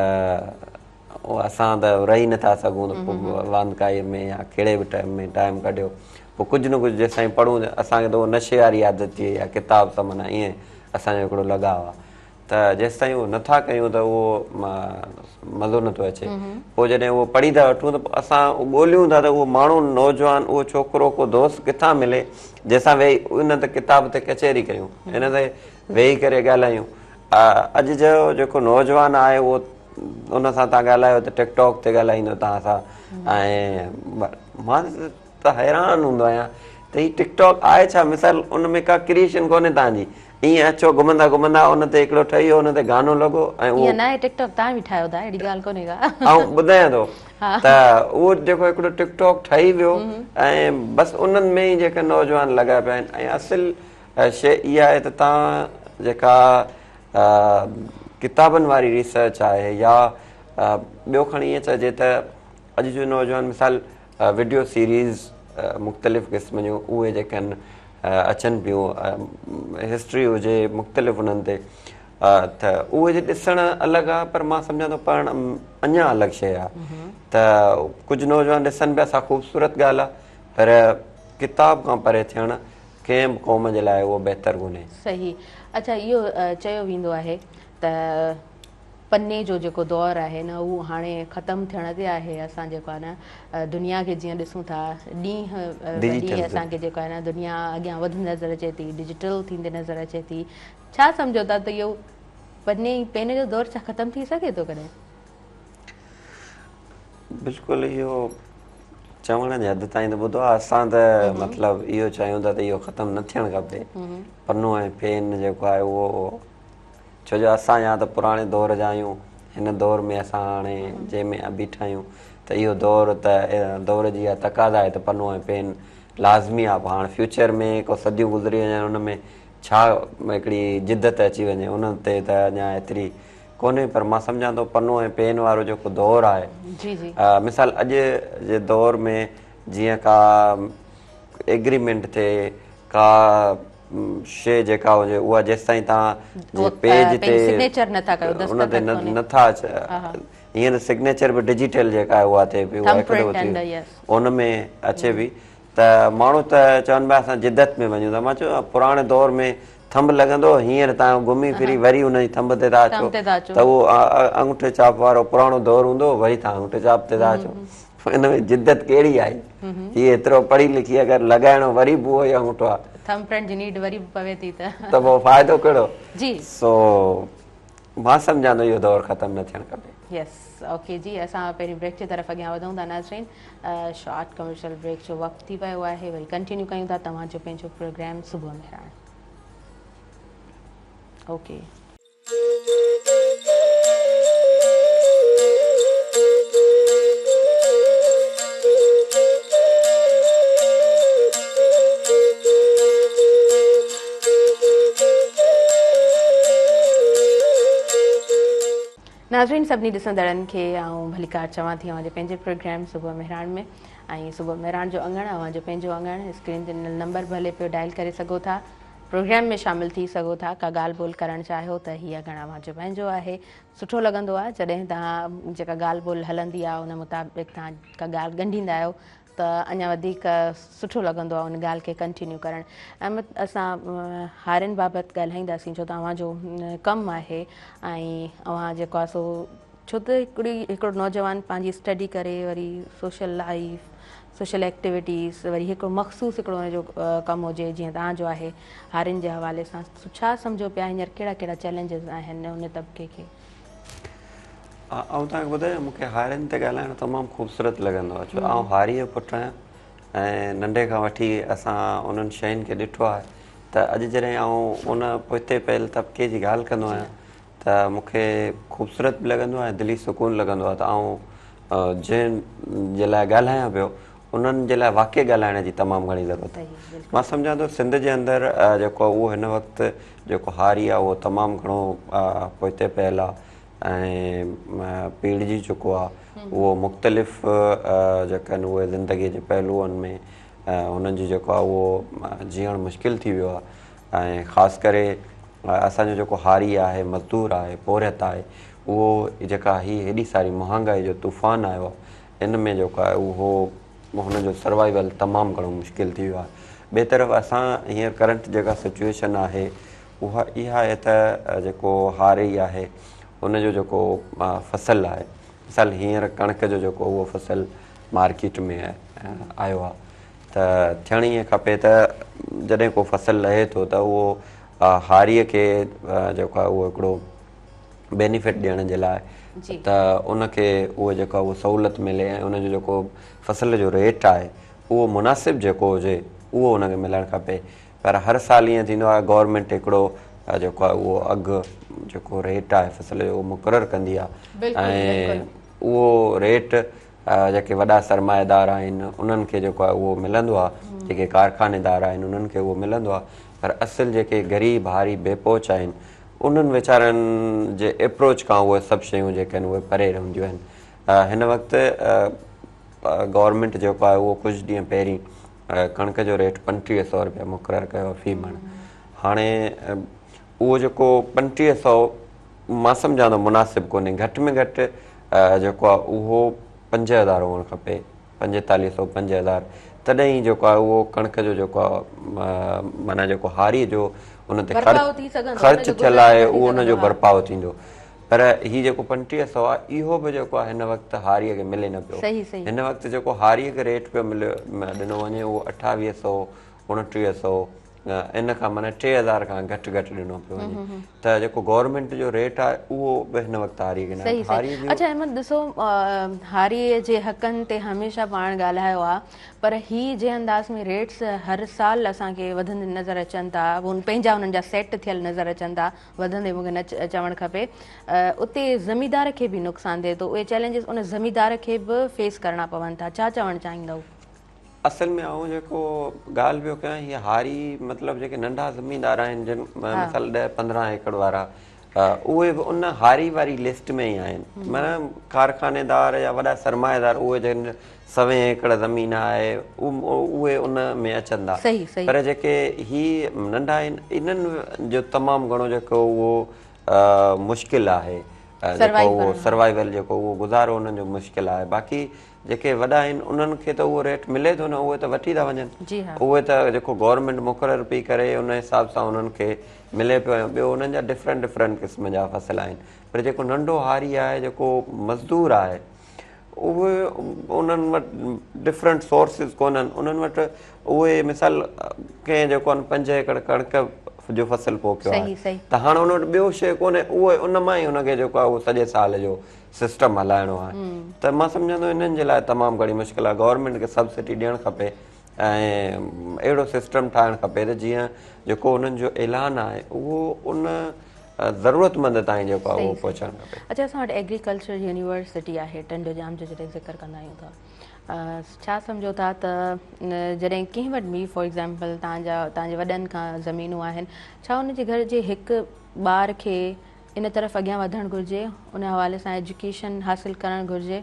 اسان ته رهي نٿا سگهون ته پوء واندڪائي ۾ يا ڪهڙي به ٽائيم ۾ ٽائيم ڪڍيو پوء ڪجهه نه ڪجهه جيستائين پڙهون اسان کي ته اهو نشي واري عادت ٿي وئي آهي ڪتاب سان معنيٰ ائين اسان جو هڪڙو لڳاء آهي ته جيستائين اهو نٿا ڪيون ته اهو مزو نٿو اچي پوء جڏهن اهو پڙهي ٿا وٺون ته اسان ڳوليون ٿا ته اهو ماڻهو نوجوان اهو ڇوڪرو ڪو دوست ڪٿان ملي جنهن سان ويهي ان تي ڪتاب تي ڪچهري ڪيون ان تي ويهي ڪري ڳالهايون اڄ جو جيڪو نوجوان آهي اهو ان سان توهان ڳالهايو ته ٽڪ ٽاڪ تي ڳالهائيندو توهان سان ۽ مان ته حيران هوندو آهيان ته هي ٽڪ ٽاڪ آهي ڇا مثال ان ۾ ڪا ڪريئيشن ڪونهي توهان جي ائين اچو گهمندا گهمندا ان تي هڪڙو ٺهي ويو ان تي گانو لڳو ۽ اهو ائين ناهي ٽڪ ٽاڪ توهان به ٺاهيو ٿا اهڙي ڳالهه ڪونهي ڪا. آئون ٻڌايان ٿو ته اهو جيڪو هڪڙو ٽڪ ٽاڪ ٺهي ويو ۽ بس انهن ۾ ئي جيڪا نوجوان لڳا پيا آهن ۽ اصل شيء اها آهي ته توهان جيڪا ڪتابن واري ريسرچ آهي يا ٻيو کڻي ائين چئجي ته اڄ جو نوجوان مثال وڊيو سيريز مختلف قسم جون اهي جيڪي آهن اچن پيون هسٽري هجي مختلف انهن تي ته اهي جي ڏسڻ الڳ آهي پر مان سمجهان ٿو پڙهڻ اڃا الڳ شيء آهي ته ڪجهه نوجوان ڏسن پيا سا خوبصورت ڳالهه آهي پر ڪتاب کان پري ٿيڻ ڪنهن به قوم جي لاء اهو بهتر ڪونهي. صحيح اڇا اهو چيو ويندو آهي ته. پني جو جيڪو دور آهي نه اهو هاڻي ختم ٿيڻ تي آهي اسان جيڪو آهي نه دنيا کي جيئن ڏسون ٿا ڏينهن به ڏينهن اسان کي جيڪو آهي نه دنيا اڳيان وڌندي نظر اچي ٿي ڊجيٽل ٿيندي نظر اچي ٿي ڇا سمجهو ٿا ته اهو پني ۽ پين جو دور ڇا ختم ٿي سگهي ٿو ڪڏهن؟ بلڪل اهو چوڻ جي حد تائين ته ٻڌو آهي اسان ته مطلب اهو چاهيون ٿا ته اهو ختم نه ٿيڻ کپي پنو ۽ پين جيڪو آهي اهو ڇو جو اسان يا ته پراڻي دور جا آهيون هن دور ۾ اسان هاڻي جنهن ۾ بيٺا آهيون ته اهو دور ته دور جي اها تقاضا آهي ته پنو ۽ پين لازمي آهي هاڻ فيوچر ۾ ڪو صديون گذري وڃن ان ۾ ڇا هڪڙي جدت اچي وڃي ان تي ته اڃا ايتري ڪونهي پر مان سمجهان ٿو پنو ۽ پين وارو جيڪو دور آهي جي جي مثال اڄ جي دور ۾ جيئن ڪا ايگريمينٽ ٿئي ڪا شي جيڪا هجي اها جيستائين توهان جي پيج تي سگنيچر نٿا ڪيو ان تي نٿا هينئر سگنيچر به ڊجيٽل جيڪا آهي اها ٿئي پئي اها هڪ دفعو ٿي ان ۾ اچي پئي ته ماڻهو ته چون پيا اسان جدت ۾ وڃون ٿا مان چيو پراڻي دور ۾ ٿنڀ لڳندو هو هينئر توهان گهمي ڦري وري ان جي ٿنڀ تي ٿا اچو ته اهو انگوٺي چاپ وارو پراڻو دور هوندو هو وري توهان انگوٺي چاپ تي ٿا اچو ان ۾ جدت ڪهڙي آئي هي ايترو پڙهي لکي اگر لڳائڻو وري به اهو ئي انگوٺو آهي ٿنڀ پرنٽ جي نيڊ وري به پوي ٿي ته ته پوء فائدو ڪهڙو جي سو مان سمجهان ٿو اهو دور ختم نه ٿيڻ کپي. يس اوڪي جي اسان پهرين بريڪ جي طرف اڳيان وڌون ٿا ناظرين شارٽ ڪمرشل بريڪ جو وقت ٿي ويو آهي وري ڪنٽينيو ڪيون ٿا توهان جو پنهنجو پروگرام صبح مهراڻ اوڪي. ناظرين سڀني ڏسندڙن کي آئون ڀليڪار چوان ٿي اوهان جي پنهنجي پروگرام صبح مهراڻ ۾ ۽ صبح مهراڻ جو اڱڻ اوهان جو پنهنجو اڱڻ اسڪرين تي ڏنل نمبر به هلي پيو ڊائل ڪري سگهو ٿا پروگرام ۾ شامل ٿي سگهو ٿا ڪا ڳالهه ٻولهه ڪرڻ چاهيو ته هي اڱڻ اوهان جو پنهنجو آهي سٺو لڳندو آهي جڏهن توهان جيڪا ڳالهه ٻولهه هلندي آهي ان مطابق توهان ڪا ڳالهه ڳنڍيندا آهيو ته اڃا وڌيڪ سٺو لڳندو آهي ان ڳالهه کي ڪنٽينيو ڪرڻ. احمد اسان هارين بابت ڳالهائينداسين ڇو ته اوهان جو ڪم آهي ۽ اوهان جيڪو آهي سو ڇو ته هڪڙي هڪڙو نوجوان پنهنجي اسٽڊي ڪري وري سوشل لائيف سوشل ايڪٽيوٽيز وري هڪڙو مخصوص هڪڙو ان جو ڪم هجي جيئن توهان جو آهي هارين جي حوالي سان ڇا سمجهو پيا هينئر ڪهڙا ڪهڙا چئلينجز آهن ان طبقي کي؟ آئون توهان کي ٻڌايان مون کي هارين تي ڳالهائڻ تمام خوبصورت لڳندو آهي ڇو آئون هاريء جو پٽ آهيان ۽ ننڍي کان وٺي اسان انهن شين کي ڏٺو آهي ته اڄ جڏهن آئون ان پوئتي پيل طبقي جي ڳالهه ڪندو آهيان ته مون کي خوبصورت به لڳندو آهي ۽ دلي سڪون لڳندو آهي ته آئون جنهن جي لاء ڳالهايان پيو انهن جي لاء واقعي ڳالهائڻ جي تمام گهڻي ضرورت آهي مان سمجهان ٿو سنڌ جي اندر جيڪو اهو هن وقت جيڪو هاري آهي اهو تمام گهڻو پوئتي پيل آهي ۽ پيڙجي چڪو آهي اهو مختلف جيڪي آهن اهي زندگي جي پهلوئن ۾ هنن جي جيڪو آهي اهو جيئڻ مشڪل ٿي ويو آهي ۽ خاص ڪري اسان جو جيڪو هاري آهي مزدور آهي پورهيت آهي اهو جيڪا هي هيڏي ساري مهانگائي جو طوفان آيو آهي ان ۾ جيڪو آهي اهو هن جو سروائيول تمام گهڻو مشڪل ٿي ويو آهي ٻئي طرف اسان هينئر ڪرنٽ جيڪا سچويشن آهي اها اها آهي ته جيڪو هاري آهي ان جو جيڪو فصل آهي مثال هينئر ڪڻڪ جو جيڪو اهو فصل مارڪيٽ ۾ آيو آهي ته ٿيڻ ائين کپي ته جڏهن ڪو فصل لهي ٿو ته اهو هاريء کي جيڪو آهي اهو هڪڙو بينيفٽ ڏيڻ جي لاء ته ان کي اهو جيڪو آهي اهو سهولت ملي ۽ ان جو جيڪو فصل جو ريٽ آهي اهو مناسب جيڪو هجي اهو ان کي ملڻ کپي پر هر سال ائين ٿيندو آهي گورنمينٽ هڪڙو جيڪو آهي اهو اگهه جيڪو ريٽ آهي فصل جو اهو مقرر ڪندي آهي ۽ اهو ريٽ جيڪي وڏا سرمائيدار آهن انهن کي جيڪو آهي اهو ملندو آهي جيڪي ڪارخانيدار آهن انهن کي اهو ملندو آهي پر اصل جيڪي غريب هاري بي پهچ آهن انهن ويچارن جي ايپروچ کان اهي سڀ شيون جيڪي آهن اهي پري رهنديون آهن هن وقت گورنمينٽ جيڪو آهي اهو ڪجهه ڏينهن پهرين ڪڻڪ جو ريٽ 35 سو روپيا مقرر ڪيو آهي في مڻ هاڻي اهو جيڪو 35 سو مان سمجهان ٿو مناسب ڪونهي گهٽ ۾ گهٽ جيڪو آهي اهو 5000 هئڻ کپي 45 سو 5000 تڏهن ئي جيڪو آهي اهو ڪڻڪ جو جيڪو آهي معنيٰ جيڪو هاري جو ان تي خرچ ٿيل آهي اهو ان جو ڀرپاء ٿيندو. پر هي جيڪو 3500 آهي اهو به جيڪو آهي هن وقت هاريء کي ملي نه پيو. هن وقت جيڪو هاريء کي ريٽ پيو ملي ڏنو وڃي اهو 2800 2900 ان کان معنيٰ 3000 کان گهٽ گهٽ ڏنو پيو وڃي ته جيڪو گورنمينٽ جو ريٽ آهي اهو به هن وقت هاريء کي ناهي. صحيح صحيح اڇا احمد ڏسو هاريء جي حقن تي هميشه پاڻ ڳالهايو آهي پر هي جنهن انداز ۾ ريٽس هر سال اسان کي وڌندي نظر اچن ٿا پنهنجا انهن جا سيٽ ٿيل نظر اچن ٿا وڌندي مون کي نه چوڻ کپي اتي زميندار کي به نقصان ٿئي ٿو اهي چئلينجز ان زميندار کي به فيس ڪرڻا پون ٿا ڇا چوڻ چاهيندؤ؟ اصل ۾ آئون جيڪو ڳالهه پيو ڪيان هي هاري مطلب جيڪي ننڍا زميندار آهن جن مثال 10 15 ايڪڙ وارا اهي به ان هاري واري لسٽ ۾ ئي آهن معنيٰ ڪارخانيدار يا وڏا سرمائيدار اهي جن سوين ايڪڙ زمين آهي اهي ان ۾ اچن ٿا پر جيڪي هي ننڍا آهن انهن جو تمام گهڻو جيڪو اهو مشڪل آهي جيڪو اهو سروائيول جيڪو اهو گذارو انهن جو مشڪل آهي باقي جيڪي وڏا آهن انهن کي ته اهو ريٽ ملي ٿو نه اهي ته وٺي ٿا وڃن اهي ته جيڪو گورنمينٽ مقرر پئي ڪري ان حساب سان انهن کي ملي پيو ۽ ٻيو انهن جا ڊفرنٽ ڊفرنٽ قسم جا فصل آهن پر جيڪو ننڍو هاري آهي جيڪو مزدور آهي اهي انهن وٽ ڊفرنٽ سورسز ڪونهن انهن وٽ اهي مثال ڪنهن جيڪو آهي 5 ايڪڙ ڪڻڪ جو فصل پوکيو آهي ته هاڻ ان وٽ ٻيو شيء ڪونهي اهو ان مان ئي ان کي جيڪو آهي اهو سڄي سال جو سسٽم هلائڻو آهي ته مان سمجهان ٿو انهن جي لاء تمام گهڻي مشڪل آهي گورنمينٽ کي سبسڊي ڏيڻ کپي ۽ اهڙو سسٽم ٺاهڻ کپي ته جيئن جيڪو انهن جو اعلان آهي اهو ان ضرورت مند تائين جيڪو آهي اهو پهچڻ کپي. اڇا اسان وٽ ايگريڪلچر يونيورسٽي آهي ٽنڊو ڄام جو جڏهن ذڪر ڪندا آهيون ته ڇا سمجهو ٿا ته جڏهن ڪنهن وٽ به فار ايگزامپل توهان جا توهان جي وڏن کان زمينون آهن ڇا ان جي گهر جي هڪ ٻار کي ان طرف اڳيان وڌڻ گهرجي، ان حوالي سان ايجوڪيشن حاصل ڪرڻ گهرجي،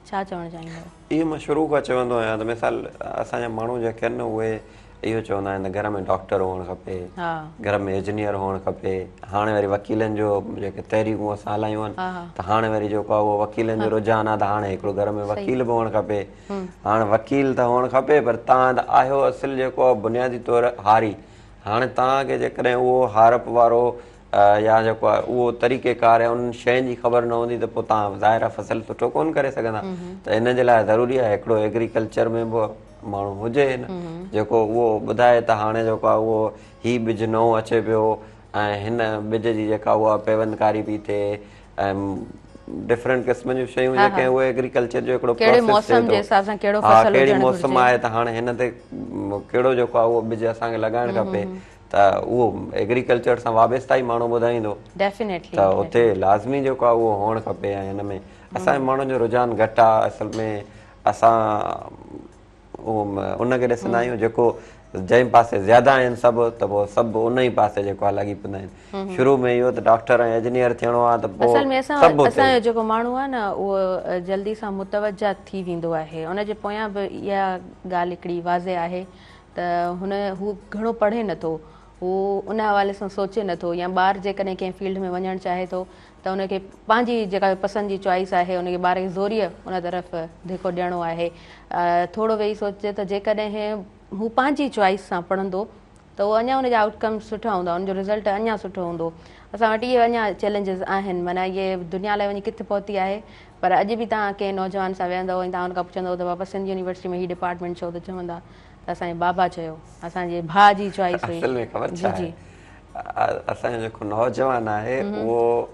ڇا چوڻ چاهيندؤ؟ اهو مان شروع کان چوندو آهيان ته مثال اسان جا ماڻهو جيڪي آهن نه اهي اهو چوندا آهن ته گهر ۾ ڊاڪٽر هئڻ کپي، گهر ۾ انجنيئر هئڻ کپي، هاڻي وري وڪيلن جو جيڪي تحريڪون اسان هلايون آهن ته هاڻي وري جيڪو آهي اهو وڪيلن جو رجحان آهي ته هاڻي هڪڙو گهر ۾ وڪيل به هئڻ کپي. هاڻي وڪيل ته هئڻ کپي پر توهان ته آهيو اصل جيڪو آهي بنيادي طور هاري، هاڻي توهان کي جيڪڏهن اهو هارپ وارو يا جيڪو آهي اهو طريقي ڪار يا انهن شين جي خبر نه هوندي ته پوء توهان ظاهر آهي فصل سٺو ڪونه ڪري سگهندا ته ان جي لاء ضروري آهي هڪڙو ايگريڪلچر ۾ به ماڻهو هجي نه جيڪو اهو ٻڌائي ته هاڻي جيڪو آهي اهو هي ٻج نئون اچي پيو ۽ هن ٻج جي جيڪا اها پيوندڪاري پئي ٿئي ۽ ڊفرنٽ قسم جون شيون جيڪي اهي ايگريڪلچر جو هڪڙو ڪهڙي موسم جي حساب سان ڪهڙو فصل ڪهڙي موسم آهي ته هاڻي هن تي ڪهڙو جيڪو آهي اهو ٻج اسان کي لڳائڻ کپي ته اهو ايگريڪلچر سان وابسته ئي ماڻهو ٻڌائيندو ڊيفينيٽلي ته اتي لازمي جيڪو آهي اهو هئڻ کپي ۽ هن ۾ اسان جي ماڻهن جو رجحان گهٽ آهي اصل ۾ اسان ان کي ڏسندا آهيون جيڪو جنهن پاسي زياده آهن سڀ ته پوء سڀ ان ئي پاسي جيڪو آهي لڳي پوندا آهن شروع ۾ اهو ته ڊاڪٽر ۽ انجنيئر ٿيڻو آهي ته پوء اصل ۾ اسان اسان جو جيڪو ماڻهو آهي نه اهو جلدي سان متوجه ٿي ويندو آهي ان جي پويان به اها ڳالهه هڪڙي واضح آهي ته هن هو گهڻو پڙهي نه ٿو، هو ان حوالي سان سوچي نه ٿو يا ٻار جيڪڏهن ڪنهن فيلڊ ۾ وڃڻ چاهي ٿو ته ان کي پنهنجي جيڪا پسند جي چوائس آهي ان کي ٻار کي زوريء ان طرف ڌڪو ڏيڻو آهي. ٿورو ويهي سوچجي ته جيڪڏهن هو پنهنجي چوائس سان پڙهندو ته اهو اڃا ان جا آئوٽ ڪم سٺا هوندا، ان جو رزلٽ اڃا سٺو هوندو. اسان وٽ اهي اڃا چئلينجز آهن معنيٰ اهي دنيا الائي وڃي ڪٿي پهتي آهي پر اڄ به توهان ڪنهن نوجوان سان ويهندؤ ۽ توهان ان کان پڇندؤ ته بابا سنڌ يونيورسٽي ۾ هي ڊپارٽمينٽ ڇو ته چوندا ته اسان جي بابا چيو اسان جي ڀاء جي چوائس هئي. اصل ۾ خبر ڇا آهي اسان جو جيڪو نوجوان آهي اهو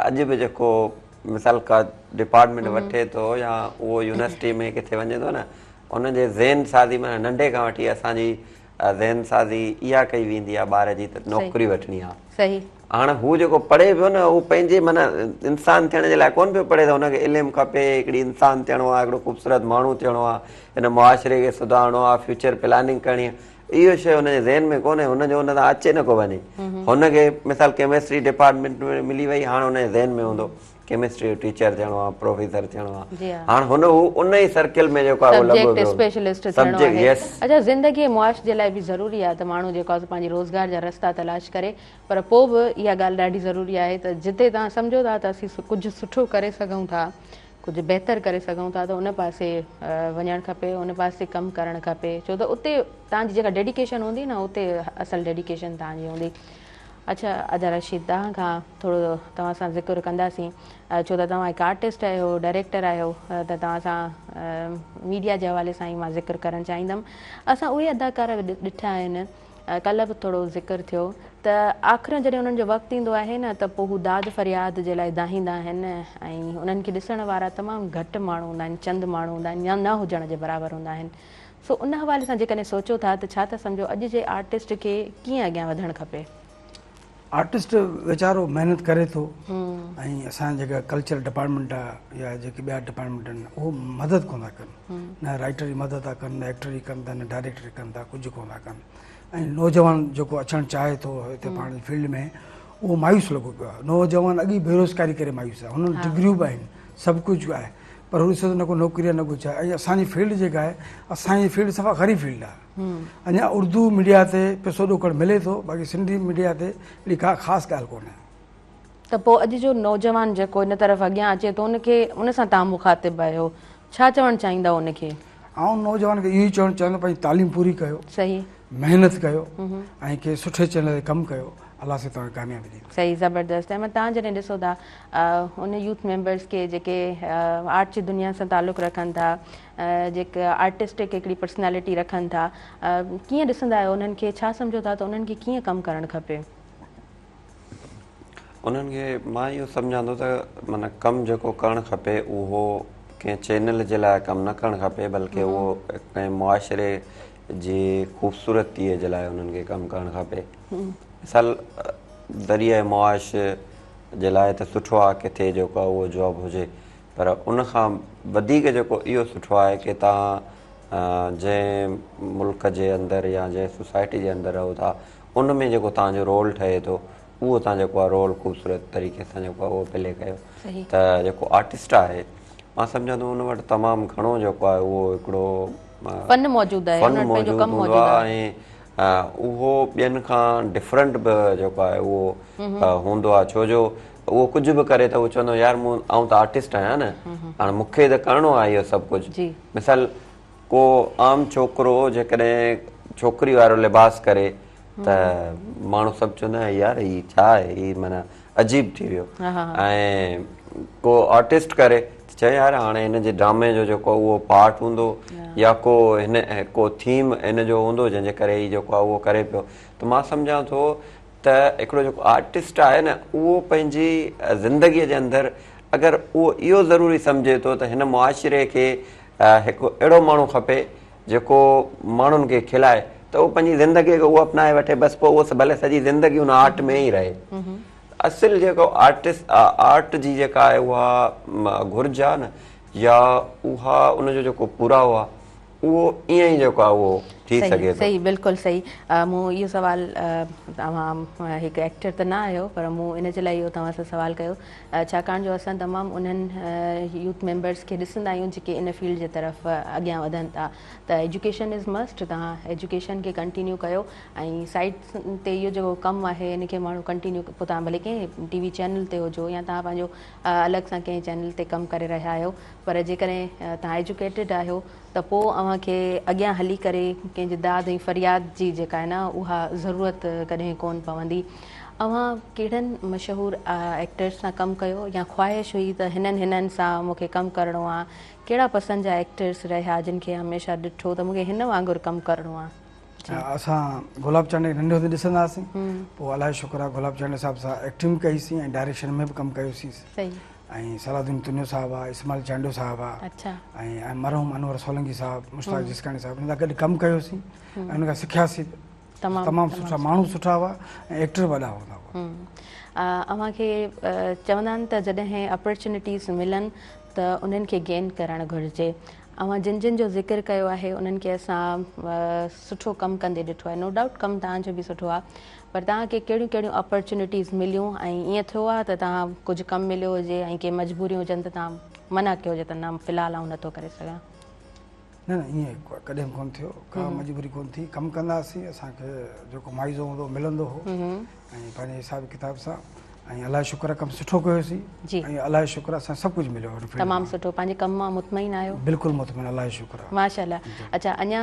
اڄ به جيڪو مثال ڪا ڊپارٽمينٽ وٺي ٿو يا اهو يونيورسٽي ۾ ڪٿي وڃي ٿو نه ان جي ذهن سازي معنيٰ ننڍي کان وٺي اسان جي ذهن سازي اها ڪئي ويندي آهي ٻار جي ته نوڪري وٺڻي آهي. صحيح. هاڻ هو جيڪو پڙهي پيو نه اهو پنهنجي معنيٰ انسان ٿيڻ جي لاء ڪونه پيو پڙهي ته هن کي علم کپي هڪڙي انسان ٿيڻو آهي هڪڙو خوبصورت ماڻهو ٿيڻو آهي هن معاشري کي سڌارڻو آهي فيوچر پلاننگ ڪرڻي آهي اهو شيء هن جي ذهن ۾ ڪونهي هن جو ان سان اچي نه ڪو وڃي هن کي مثال ڪيمسٽري ڊپارٽمينٽ ۾ ملي وئي هاڻ هن جي ذهن ۾ هوندو ڪيمسٽري جو ٽيچر ٿيڻو آ پروفيسر ٿيڻو آ هاڻ هن هو ان ئي سرڪل ۾ جيڪو آ اهو لڳو پيو اسپيشلسٽ ٿيڻو آهي اڇا زندگي معاش جي لاء به ضروري آ ته ماڻهو جيڪو آ سو پنهنجي روزگار جا رستا تلاش ڪري پر پوء به اها ڳالهه ڏاڍي ضروري آهي ته جتي توهان سمجهو ٿا ته اسين ڪجهه سٺو ڪري سگهون ٿا ڪجهه بهتر ڪري سگهون ٿا ته ان پاسي وڃڻ کپي ان پاسي ڪم ڪرڻ کپي ڇو ته اتي توهان جي جيڪا ڊيڊيڪيشن هوندي نه اتي اصل ڊيڊيڪيشن توهان جي هوندي. اڇا ادا رشيد توهان کان ٿورو توهان سان ذڪر ڪنداسين ڇو ته توهان هڪ آرٽسٽ آهيو ڊائريڪٽر آهيو ته توهان سان ميڊيا جي حوالي سان ئي مان ذڪر ڪرڻ چاهيندم اسان اهي اداڪار به ڏٺا آهن ڪلهه به ٿورو ذڪر ٿيو ته آخر جڏهن انهن جو وقت ايندو آهي نه ته پوء هو داد فرياد جي لاء دانهيندا آهن ۽ انهن کي ڏسڻ وارا تمام گهٽ ماڻهو هوندا آهن چند ماڻهو هوندا آهن يا نه هجڻ جي برابر هوندا آهن سو ان حوالي سان جيڪڏهن سوچو ٿا ته ڇا ٿا سمجهو اڄ جي آرٽسٽ کي ڪيئن اڳيان وڌڻ کپي؟ آرٽسٽ ويچارو محنت ڪري ٿو ۽ اسان جيڪا ڪلچر ڊپارٽمينٽ آ يا جيڪي ٻيا ڊپارٽمينٽ آهن اهو مدد ڪونه ٿا ڪن نه رائٽر جي مدد ٿا ڪن نه ايڪٽر جي ڪن ٿا نه ڊائريڪٽر جي ڪن ٿا ڪجهه ڪونه ٿا ڪن ۽ نوجوان جيڪو اچڻ چاهي ٿو هتي پاڻ جي فيلڊ ۾ اهو مايوس لڳو پيو آهي نوجوان اڳ ئي بيروزگاري ڪري مايوس آهي هن وٽ ڊگريون به آهن سڀ ڪجهه آهي پر هو ڏسي ٿو نه ڪو نوڪري آهي نه ڪجهه آهي ۽ اسان جي فيلڊ جيڪا آهي اسان جي فيلڊ صفا غريب فيلڊ آهي اڃا اردو ميڊيا تي پئسو ڏوڪڙ ملي ٿو باقي سنڌي ميڊيا تي اهڙي ڪا خاص ڳالهه ڪونهي. ته پوء اڄ جو نوجوان جيڪو ان طرف اڳيان اچي ٿو ان کي ان سان توهان مخاطب آهيو ڇا چوڻ چاهيندؤ ان کي؟ آئون نوجوان کي اهو ئي چوڻ چاهيندس پنهنجي تعليم پوري ڪيو. صحيح. محنت ڪيو ۽ ڪنهن سٺي چينل تي ڪم ڪيو الله سائين توهان کي ڪاميابي ڏيندو. صحيح زبردست احمد توهان جڏهن ڏسو ٿا ان يوٿ ميمبرس کي جيڪي آرٽ جي دنيا سان تعلق رکن ٿا جيڪي آرٽسٽڪ هڪڙي پرسنالٽي رکن ٿا ڪيئن ڏسندا آهيو انهن کي ڇا سمجهو ٿا ته انهن کي ڪيئن ڪم ڪرڻ کپي؟ انهن کي مان اهو سمجهان ٿو ته معنيٰ ڪم جيڪو ڪرڻ کپي اهو ڪنهن چينل جي لاء ڪم نه ڪرڻ کپي بلڪه اهو ڪنهن معاشري جي خوبصورتيء جي لاء انهن کي ڪم ڪرڻ کپي مثال ذريعه معاش جي لاء ته سٺو آهي ڪٿي جيڪو آهي اهو جاب هجي پر ان کان وڌيڪ جيڪو اهو سٺو آهي ڪي توهان جنهن ملڪ جي اندر يا جنهن سوسائٽي جي اندر رهو ٿا ان ۾ جيڪو توهان جو رول ٺهي ٿو اهو توهان جيڪو آهي رول خوبصورت طريقي سان جيڪو آهي اهو پلي ڪيو ته جيڪو آرٽسٽ آهي مان سمجهان ٿو ان وٽ تمام گهڻو جيڪو آهي اهو هڪڙو فن موجود آهي فن موجود هوندو آهي ۽ اهو ٻين کان ڊفرنٽ به جيڪو آهي اهو هوندو آهي ڇو جو اهو ڪجهه به ڪري ته اهو چوندو يار مون آئون ته آرٽسٽ آهيان نه هاڻي مون کي ته ڪرڻو آهي اهو سڀ ڪجهه مثال ڪو عام ڇوڪرو جيڪڏهن ڇوڪري وارو لباس ڪري ته ماڻهو سڀ چوندا آهن يار هي ڇا آهي هي معنيٰ عجيب ٿي ويو ۽ ڪو آرٽسٽ ڪري ته چئي يار هاڻي هن جي ڊرامي جو جيڪو اهو پارٽ هوندو يا ڪو هن ڪو ٿيم هن جو هوندو جنهن جي ڪري هي جيڪو آهي اهو ڪري پيو ته مان سمجهان ٿو ته هڪڙو جيڪو آرٽسٽ آهي نه اهو پنهنجي زندگيء جي اندر اگر اهو اهو ضروري سمجهي ٿو ته هن معاشري کي هڪ اهڙو ماڻهو کپي جيڪو ماڻهن کي کلائي ته اهو پنهنجي زندگي کي اهو اپنائي وٺي بس پوء اهو ڀلي سڄي زندگي ان آرٽ ۾ ئي رهي. اصل جيڪو آرٽسٽ آرٽ جي جيڪا آهي اها گهرج آهي نه يا اها ان جو جيڪو پورائو آهي اهو ائين ئي جيڪو آهي اهو ٿي سگهي ٿو. صحيح بلڪل صحيح مون اهو سوال توهان هڪ ايڪٽر ته نه آهيو پر مون ان جي لاء اهو توهان سان سوال ڪيو ڇاڪاڻ جو اسان تمام انهن يوٿ ميمبرس کي ڏسندا آهيون جيڪي ان فيلڊ جي طرف اڳيان وڌن ٿا ته ايجوڪيشن از مسٽ توهان ايجوڪيشن کي ڪنٽينيو ڪيو ۽ سائيڊ تي اهو جيڪو ڪم آهي ان کي ماڻهو ڪنٽينيو پوء توهان ڀلي ڪنهن ٽي وي چينل تي هجو يا توهان پنهنجو الڳ سان ڪنهن چينل تي ڪم ڪري رهيا آهيو پر جيڪڏهن توهان ايجوڪيٽيڊ آهيو ته پوء اوهان کي اڳيان هلي ڪري ڪنهن جي داد ۽ فرياد جي جيڪا آهي نه اها ضرورت ڪڏهن ڪونه پوندي. اوهان ڪهڙن مشهور ايڪٽرس سان ڪم ڪيو يا خواهش هئي ته هنن هنن سان مون کي ڪم ڪرڻو آ؟ ڪهڙا پسند جا ايڪٽرس رهيا جن کي هميشه ڏٺو ته مون کي هن وانگر ڪم ڪرڻو آ؟ جي. اسان گلاب چانڊيي کي ننڍي هوندي ڏسندا هئاسين پوء الله جو شڪر آ گلاب چانڊيي صاحب سان ايڪٽنگ به ڪئي سين ۽ ڊائريڪشن ۾ به ڪم ڪيوسين. صحيح. ۽ صلاح الدين تنيو صاحب آ، اسماعيل چانڊيو صاحب آ ۽ مرحوم انور سولنگي صاحب، مشتاق جسڪاڻي صاحب انهن سان گڏ ڪم ڪيوسين ۽ انهن کان سکياسين به. تمام سٺا ماڻهو سٺا هئا ۽ ايڪٽر وڏا هوندا هئا. اوهان کي چوندا آهن ته جڏهن اپرچونيٽيز ملن ته انهن کي گين ڪرڻ گهرجي. اوهان جن جن جو ذڪر ڪيو آهي انهن کي اسان سٺو ڪم ڪندي ڏٺو آهي. نو ڊائوٽ ڪم توهان جو به سٺو آهي پر توهان کي ڪهڙيون ڪهڙيون اپرچونيٽيز مليون ۽ ائين ٿيو آهي ته توهان ڪجهه ڪم مليو هجي ۽ ڪي مجبوريون هجن ته توهان منع ڪيو هجي ته نه في الحال آئون نٿو ڪري سگهان. نه نه ائين ڪڏهن به ڪونه ٿيو، ڪا مجبوري ڪونه ٿي، ڪم ڪندا هئاسين، اسان کي جيڪو معاوضو هوندو هو ملندو هو ۽ پنهنجي حساب ڪتاب سان ۽ الله جو شڪر آ ڪم سٺو ڪيوسين جي. ۽ الله جو شڪر آ اسان سڀ ڪجهه مليو ان فيلڊ تمام مان. سٺو پنهنجي ڪم مان مطمئن آهيو؟ بلڪل مطمئن الله جو شڪر آ. ماشاءالله اڇا اڃا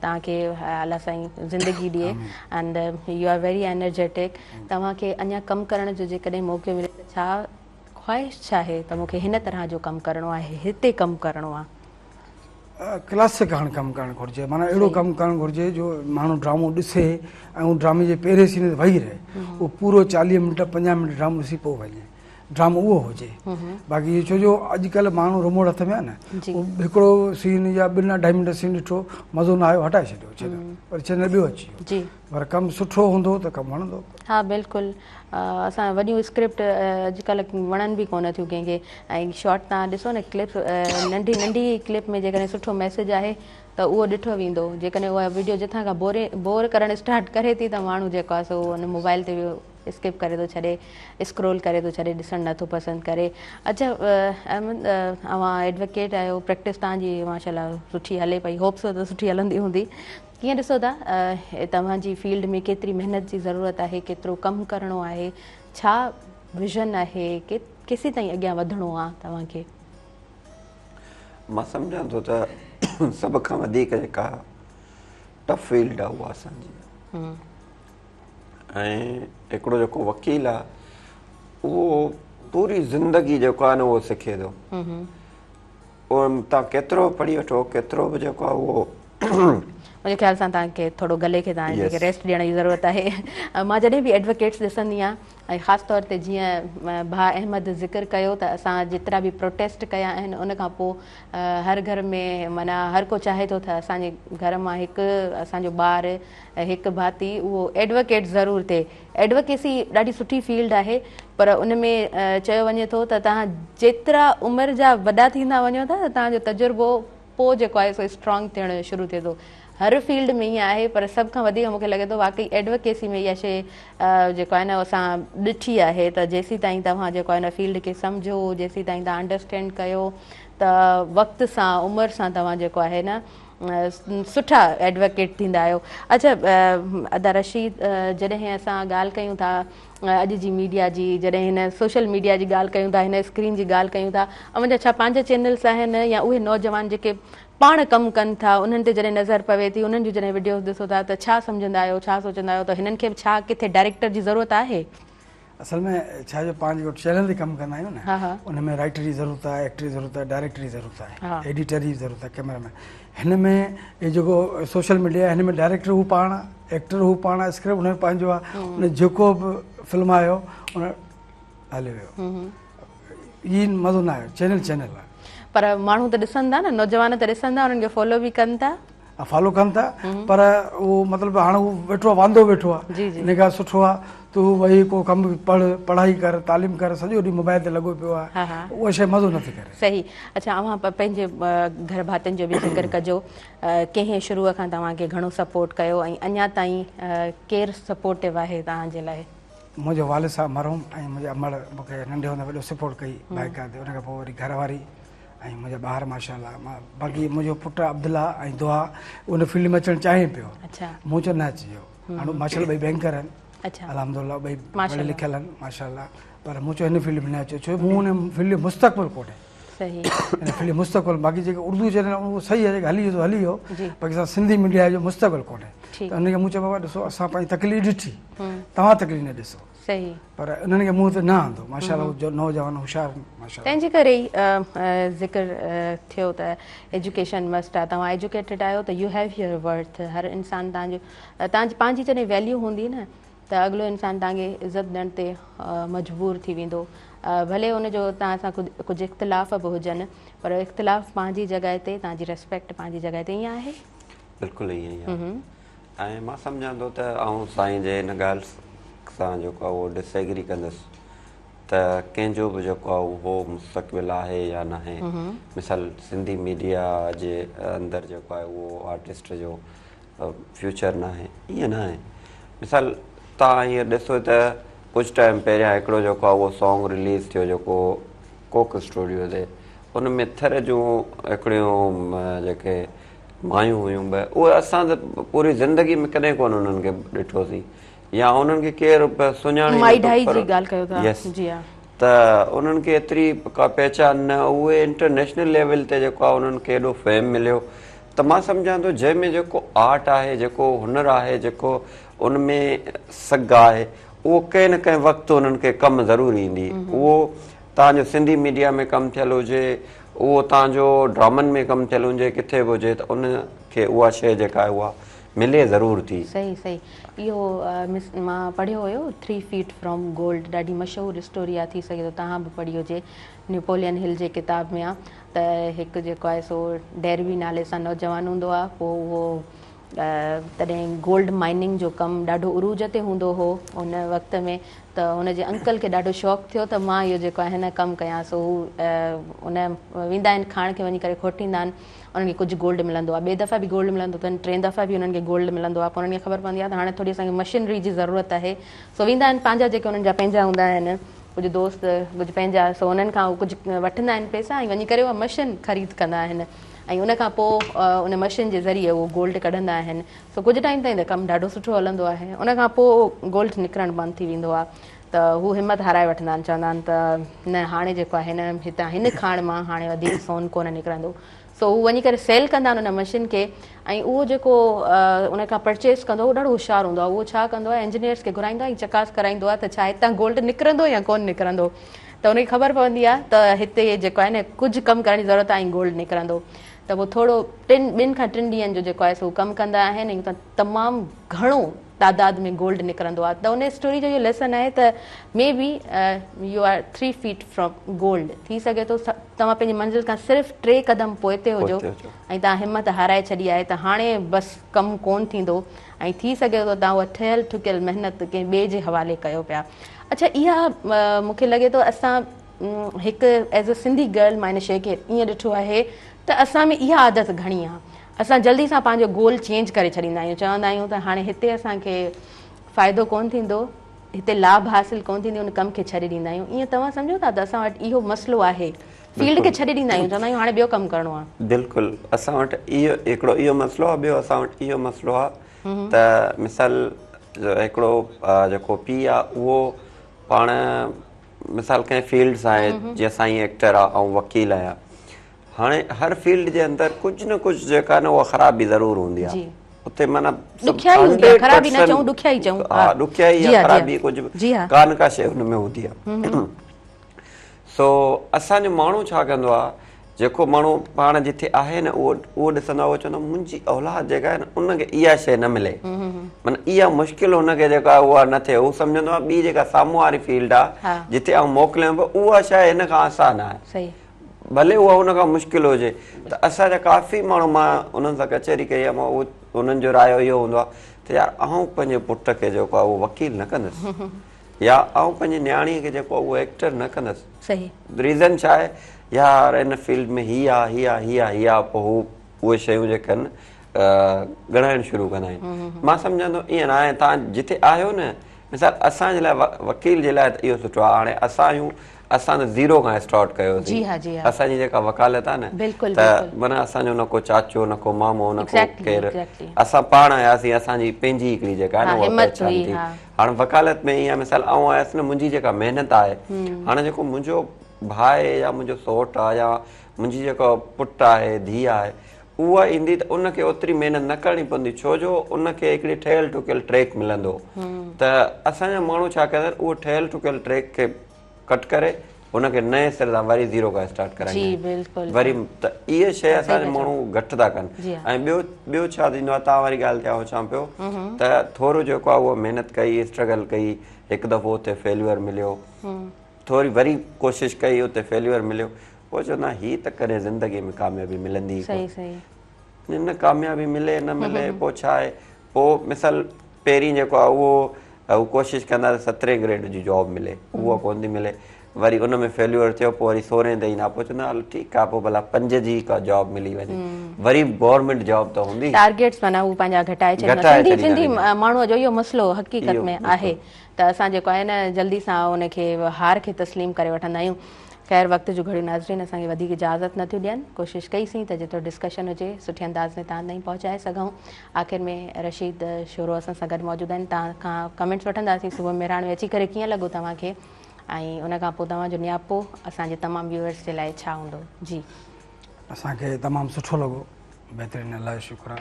توهان کي الله سائين زندگي ڏئي and you are very energetic توهان کي اڃا ڪم ڪرڻ جو جيڪڏهن موقعو ملي ته ڇا خواهش ڇا آهي ته مون کي هن طرح جو ڪم ڪرڻو آهي هتي ڪم ڪرڻو آ. ڪلاسڪ هاڻ ڪم ڪرڻ گهرجي معنيٰ اهڙو ڪم ڪرڻ گهرجي جو ماڻهو ڊرامو ڏسي ۽ ان ڊرامي جي پهرين سين تي ويهي رهي اهو پورو 40 منٽ 50 منٽ ڊرامو ڏسي پوء وڃي ڊرامو اهو هجي باقي ڇو جو اڄڪلهه ماڻهو رموٽ هٿ ۾ آهي نه هڪڙو سين يا ٻن اڍائي منٽ سين ڏٺو مزو نه آيو هٽائي ڇڏيو چينل وري چينل ٻيو اچي ويو پر ڪم سٺو هوندو ته ڪم وڻندو. ها بلڪل اسان وڏيون اسڪرپٽ اڄڪلهه وڻن به ڪونه ٿيون ڪنهن کي ۽ شارٽ توهان ڏسو نه ڪلپ ننڍي ننڍي ڪلپ ۾ جيڪڏهن سٺو ميسيج آهي ته اهو ڏٺو ويندو جيڪڏهن اها وڊيو جتان کان بوري بور ڪرڻ اسٽارٽ ڪري ٿي ته ماڻهو جيڪو آهي سو ان موبائل تي به اسڪپ ڪري ٿو ڇڏي اسڪرول ڪري ٿو ڇڏي ڏسڻ نٿو پسند ڪري اڇا احمد اوهان ايڊوڪيٽ آهيو پريڪٽس توهان جي ماشاء الله سٺي هلي پئي هوپ سو ته سٺي هلندي هوندي ڪيئن ڏسو ٿا توهان جي فيلڊ ۾ ڪيتري محنت جي ضرورت آهي ڪيترو ڪم ڪرڻو آهي ڇا ويزن آهي ڪيسين تائين اڳيان وڌڻو آ توهان کي؟ مان سمجهان ٿو ته سڀ کان وڌيڪ جيڪا ٽف فيلڊ آ اها اسان جي آ ۽ هڪڙو جيڪو وڪيل آ اهو پوري زندگي جيڪو آ نه اهو سکي ٿو. اهو توهان ڪيترو به پڙهي وٺو ڪيترو به جيڪو آهي اهو. منهنجي خيال سان توهان کي ٿورو گلي کي توهان کي ريسٽ ڏيڻ جي ضرورت آهي. مان جڏهن به ايڊووڪيٽس ڏسندي آهيان ۽ خاص طور تي جيئن ڀاء احمد ذڪر ڪيو ته اسان جيترا به پروٽيسٽ ڪيا آهن ان کان پوء هر گهر ۾ معنيٰ هر ڪو چاهي ٿو ته اسان جي گهر مان هڪ اسان جو ٻار هڪ ڀاتي اهو ايڊووڪيٽ ضرور ٿئي. ايڊووڪيسي ڏاڍي سٺي فيلڊ آهي پر ان ۾ چيو وڃي ٿو ته توهان جيترا عمر جا وڏا ٿيندا وڃو ٿا ته توهان جو تجربو پوء جيڪو آهي سو اسٽرانگ ٿيڻ شروع ٿئي ٿو. هر فيلڊ ۾ ائين آهي پر سڀ کان وڌيڪ مون کي لڳي ٿو واقعي ايڊووڪيسي ۾ اها شيء جيڪو آهي نه اسان ڏٺي آهي ته جيسين تائين توهان جيڪو آهي نه فيلڊ کي سمجهو جيسين تائين توهان انڊرسٽينڊ ڪيو ته وقت سان عمر سان توهان جيڪو آهي نه سٺا ايڊووڪيٽ ٿيندا آهيو. اڇا ادا رشيد جڏهن اسان ڳالهه ڪيون ٿا اڄ جي ميڊيا جي جڏهن هن سوشل ميڊيا جي ڳالهه ڪيون ٿا هن اسڪرين جي ڳالهه ڪيون ٿا اوهان جا ڇا پنهنجا چينلز آهن يا اهي نوجوان جيڪي پاڻ ڪم ڪن ٿا انهن تي جڏهن نظر پوي ٿي انهن جون جڏهن وڊيوز ڏسو ٿا ته ڇا سمجهندا آهيو ڇا سوچندا آهيو ته هنن کي به ڇا ڪٿي ڊائريڪٽر جي ضرورت آهي؟ اصل ۾ ڇا جو پاڻ جيڪو چينل تي ڪم ڪندا آهيون نه ان ۾ رائيٽر جي ضرورت آهي ايڪٽر جي ضرورت آهي ڊائريڪٽر جي ضرورت آهي ايڊيٽر جي ضرورت آهي ڪيمرا مين هن ۾ هي جيڪو سوشل ميڊيا هن ۾ ڊائريڪٽر هو پاڻ ايڪٽر هو پاڻ اسڪرپٽ هن جو پنهنجو آهي ان جيڪو به فلم آيو ان هلي ويو هي مزو نه آيو چينل چينل آهي پر ماڻهو ته ڏسن ٿا نه نوجوان ته ڏسن ٿا انهن کي فالو به ڪن ٿا فالو ڪن ٿا پر اهو مطلب هاڻ هو ويٺو آهي واندو ويٺو آهي ان کان سٺو آهي تون ويهي ڪو ڪم پڙهه پڙهائي ڪر تعليم ڪر سڄو ڏينهن موبائل تي لڳو پيو آهي اها شيء مزو نٿي ڪري. صحيح اڇا اوهان پنهنجي گهر ڀاتين جو به ذڪر ڪجو ڪنهن شروع کان توهان کي گهڻو سپورٽ ڪيو ۽ اڃا تائين ڪير سپورٽو آهي توهان جي لاء؟ منهنجو والد صاحب مرحوم ۽ منهنجي امڙ مون کي ننڍي هوندي وڏو سپورٽ ڪئي باقاعده ان کان پوء وري گهر واري ۽ منهنجا ٻار ماشاء الله باقي منهنجو پٽ عبدالله ۽ دعا ان فيلڊ ۾ اچڻ چاهين پيو مون چيو نه اچجو هاڻي ماشاء الله ٻئي بينڪر آهن الحمد لله ٻئي پڙهيل لکيل آهن ماشاء الله پر مون چيو هن فيلڊ ۾ نه اچو ڇو مون ان فيلڊ جو مستقبل ڪونهي هن فيلڊ مستقبل باقي جيڪي اردو چينل اهو صحيح آهي جيڪي هلي ويو هلي ويو باقي اسان سنڌي ميڊيا جو مستقبل ڪونهي ته ان کي مون چيو بابا ڏسو اسان پنهنجي تڪليف ڏٺي توهان تڪليف نه ڏسو صحيح. پر انهن کي مون تي نه آندو ماشاء الله هو نوجوان هوشيار آهن ماشاء الله. تنهن جي ڪري ئي ذڪر ٿيو ته ايجوڪيشن مسٽ آ توهان ايجوڪيٽيڊ آهيو ته يو have your worth هر انسان توهان جو توهان جي پنهنجي جڏهن ويليو هوندي نه ته اڳلو انسان توهان کي عزت ڏيڻ تي مجبور ٿي ويندو ڀلي ان جو توهان سان ڪجهه اختلاف به هجن پر اختلاف پنهنجي جڳهه تي توهان جي ريسپيڪٽ پنهنجي جڳهه تي ائين آهي؟ بلڪل ائين ئي آهي. ۽ مان سمجهان ٿو ته آئون سائين جي ان ڳالهه سان جيڪو آهي اهو ڊس ايگري ڪندس ته ڪنهن جو به جيڪو آهي اهو مستقبل آهي يا ناهي مثال سنڌي ميڊيا جي اندر جيڪو آهي اهو آرٽسٽ جو فيوچر ناهي ائين ناهي مثال توهان هينئر ڏسو ته ڪجهه ٽائيم پهريان هڪڙو جيڪو آهي اهو سانگ رليز ٿيو جيڪو ڪوڪ اسٽوڊيو تي ان ۾ ٿر جون هڪڙيون جيڪي مايون هيون ٻه اهي اسان ته پوري زندگي ۾ ڪڏهن ڪونه انهن کي ڏٺوسين يا انهن کي ڪير سڃاڻي مائي ڍائي جي ڳالهه ڪيو ٿا جي ها. ته انهن کي ايتري ڪا پهچان نه اهي انٽرنيشنل ليول تي جيڪو آهي انهن کي ايڏو فيم مليو ته مان سمجهان ٿو جنهن ۾ جيڪو آرٽ آهي جيڪو هنر آهي جيڪو ان ۾ سگهه آهي اهو ڪنهن نه ڪنهن وقت انهن کي ڪم ضرور ايندي اهو توهان جو سنڌي ميڊيا ۾ ڪم ٿيل هجي اهو توهان جو ڊرامن ۾ ڪم ٿيل هجي ڪٿي به هجي ته ان کي اها شيء جيڪا آهي اها ملي ضرور ٿي. صحيح صحيح اهو مان پڙهيو هيو ٿري فيٽ فرام گولڊ ڏاڍي مشهور اسٽوري آ ٿي سگهي ٿو توهان به پڙهي هجي نيپولين هل جي ڪتاب ۾ آ ته هڪ جيڪو آهي سو ڊيروي نالي سان نوجوان هوندو آ پوء اهو تڏهن گولڊ مائننگ جو ڪم ڏاڍو عروج تي هوندو هو ان وقت ۾ ته هن جي انڪل کي ڏاڍو شوق ٿيو ته مان اهو جيڪو آهي نه ڪم ڪيان سو هو ان ويندا آهن کاڻ کي وڃي ڪري کوٽيندا آهن انهن کي ڪجهه گولڊ ملندو آهي ٻئي دفعا به گولڊ ملندو اٿن ٽئين دفعا به انهن کي گولڊ ملندو آهي پوء انهن کي خبر پوندي آهي ته هاڻي ٿوري اسان کي مشينري جي ضرورت آهي سو ويندا آهن پنهنجا جيڪي انهن جا پنهنجا هوندا آهن ڪجهه دوست ڪجهه پنهنجا سو انهن کان هو ڪجهه وٺندا آهن پئسا ۽ وڃي ڪري اها مشين خريد ڪندا آهن ۽ ان کان پوء ان مشين جي ذريعي اهو گولڊ ڪڍندا آهن سو ڪجهه ٽائيم تائين ته ڪم ڏاڍو سٺو هلندو آهي ان کان پوء گولڊ نڪرڻ بند ٿي ويندو آهي ته هو همت هارائي وٺندا آهن چوندا آهن ته نه هاڻي جيڪو آهي نه هتان هن کاڻ مان هاڻي وڌيڪ سون ڪونه نڪرندو سو هو وڃي ڪري سيل ڪندا آهن ان مشين کي ۽ اهو جيڪو ان کان پرچيز ڪندو اهو ڏاڍو هوشيار هوندو آهي اهو ڇا ڪندو آهي انجنيئرس کي گهرائيندو آهي ۽ چڪاس ڪرائيندو آهي ته ڇا هتان گولڊ نڪرندو يا ڪونه نڪرندو ته ان کي خبر پوندي آهي ته هتي جيڪو آهي نه ڪجهه ڪم ڪرڻ جي ضرورت آهي ۽ گولڊ نڪرندو ته پوء ٿورو ٽن ٻن کان ٽن ڏينهن جو جيڪو آهي سو ڪم ڪندا آهن ۽ اتان تمام گهڻو تعداد ۾ گولڊ نڪرندو آهي ته ان اسٽوري جو اهو ليسن آهي ته maybe you are 3 feet from gold ٿي سگهي ٿو توهان پنهنجي منزل کان صرف ٽي قدم پوئتي هجو ۽ توهان همت هارائي ڇڏي آهي ته هاڻي بس ڪم ڪون ٿيندو ۽ ٿي سگهي ٿو توهان اها ٺهيل ٺڪيل محنت ڪنهن ٻئي جي حوالي ڪيو پيا اڇا اها مون کي لڳي ٿو اسان هڪ ايز ا سنڌي گرل مان ان شيء کي ائين ڏٺو آهي ته اسان ۾ اها عادت گهڻي آهي اسان جلدي سان پنهنجو گول چينج ڪري ڇڏيندا آهيون چوندا آهيون ته هاڻي هتي اسان کي فائدو ڪونه ٿيندو هتي لاڀ حاصل ڪونه ٿيندي ان ڪم کي ڇڏي ڏيندا آهيون ائين توهان سمجهو ٿا ته اسان وٽ اهو مسئلو آهي فيلڊ کي ڇڏي ڏيندا آهيون چوندا آهيون هاڻي ٻيو ڪم ڪرڻو آهي. بلڪل اسان وٽ اهو هڪڙو اهو مسئلو آهي ٻيو اسان وٽ اهو مسئلو آهي ته مثال هڪڙو جيڪو پيء آهي اهو پاڻ مثال ڪنهن فيلڊ سان آهي جيئن سائين ايڪٽر آهي آئون وڪيل آهيان هاڻي هر فيلڊ جي اندر ڪجهه نه ڪجهه جيڪا نه اها خرابي ضرور هوندي آهي اتي معنيٰ ڏکيائي هوندي آهي خرابي نه چئون ڏکيائي چئون ها ڏکيائي يا خرابي ڪجهه ڪا نه ڪا شيء ان ۾ هوندي آهي سو اسان جو ماڻهو ڇا ڪندو آهي جيڪو ماڻهو پاڻ جٿي آهي نه اهو اهو ڏسندو آهي اهو چوندو آهي منهنجي اولاد جيڪا آهي نه ان کي اها شيء نه ملي معنيٰ اها مشڪل هن کي جيڪا آهي اها نه ٿئي هو سمجهندو آهي ٻي جيڪا سامهون واري فيلڊ آهي جتي آئون موڪليان پيو اها شيء هن کان آسان آهي ڀلي اها هن کان مشڪل هجي ته اسان جا ڪافي ماڻهو مان انهن سان ڪچهري ڪئي آهي مان انهن جو رايو اهو هوندو آهي ته يار آئون پنهنجي پٽ کي جيڪو آهي اهو وڪيل نه ڪندس يا آئون پنهنجي نياڻي کي جيڪو آهي اهو ايڪٽر نه ڪندس ريزن ڇا آهي يار ان فيلڊ ۾ هي آ هي آ هي آ هي آ پوء هو اهي شيون جيڪي آهن ڳڻائڻ شروع ڪندا آهن مان سمجهان ٿو ائين نه آهي توهان جتي آهيو نه مثال اسان جي لاء وڪيل جي لاء ته اهو سٺو آهي هاڻي اسان آهيون اسان ته زيرو کان اسٽارٽ ڪيوسين جي ها جي ها اسان جي جيڪا وڪالت آهي نه بلڪل ته بلڪل معنيٰ اسان جو نه ڪو چاچو نه ڪو مامو نه ڪو ايگزيڪٽلي ڪير ايگزيڪٽلي اسان پاڻ آياسين اسان جي پنهنجي هڪڙي جيڪا آهي ها نه اها همت پهچان هئي ٿي ها هاڻ وڪالت ۾ ائين آهي مثال آئون آيس نه منهنجي جيڪا محنت آهي هاڻي جيڪو منهنجو ڀاء يا منهنجو سئوٽ آهي يا منهنجي جيڪو پٽ آهي ڌيء آهي اها ايندي ته ان کي اوتري محنت نه ڪرڻي پوندي ڇو جو ان کي هڪڙي ٺهيل ٺڪيل ٽريڪ ملندو ته اسان جا ماڻهو ڇا ڪندا آهن اهو ٺهيل ٺڪيل ٽريڪ کي ڪٽ ڪري ان کي نئين سر سان وري زيرو کان اسٽارٽ ڪرائيندا آهن وري ته اها شيء اسان جا ماڻهو گهٽ ٿا ڪن ۽ ٻيو ٻيو ڇا ٿيندو آهي توهان واري ڳالهه تي آئون اچان پيو ته ٿورو جيڪو آهي اهو محنت ڪئي اسٽرگل ڪئي هڪ دفعو اتي فيليور مليو ٿوري وري ڪوشش ڪئي اتي فيليور مليو پوء چوندا هي ته ڪڏهن زندگي ۾ ڪاميابي ملندي ئي ڪونه. نه ڪاميابي ملي نه ملي پوء ڇا آهي پوء مثال پهرين جيڪو آهي اهو هو ڪوشش ڪندا ته سترهين گريڊ جي جاب ملي اها ڪونه ٿي ملي وري ان ۾ فيليور ٿيو پوء وري سورهين تي ايندا پوء چوندا هل ٺيڪ آهي پوء ڀلا پنج جي ڪا جاب ملي وڃي وري گورنمينٽ جاب ته هوندي. ٽارگيٽس معنيٰ هو پنهنجا گهٽائي ڇڏيندا سنڌي سنڌي ماڻهوء جو اهو مسئلو حقيقت ۾ آهي ته اسان جيڪو آهي نه جلدي سان ان کي هار کي تسليم ڪري وٺندا آهيون. خير وقت جون گهڙيون ناظرين اسان کي وڌيڪ اجازت نه ٿيون ڏين. ڪوشش ڪئي سين ته جيترو ڊسڪشن هجي سٺي انداز ۾ توهان تائين پهچائي سگهون. آخر ۾ رشيد شورو اسان سان گڏ موجود آهن توهان کان ڪمينٽس وٺنداسين صبح مهراڻ ۾ اچي ڪري ڪيئن لڳو توهان کي ۽ ان کان پوء توهان جو نياپو اسان جي تمام ويوئرس جي لاء ڇا هوندو جي. اسان کي تمام سٺو لڳو بهترين الله جو شڪر آ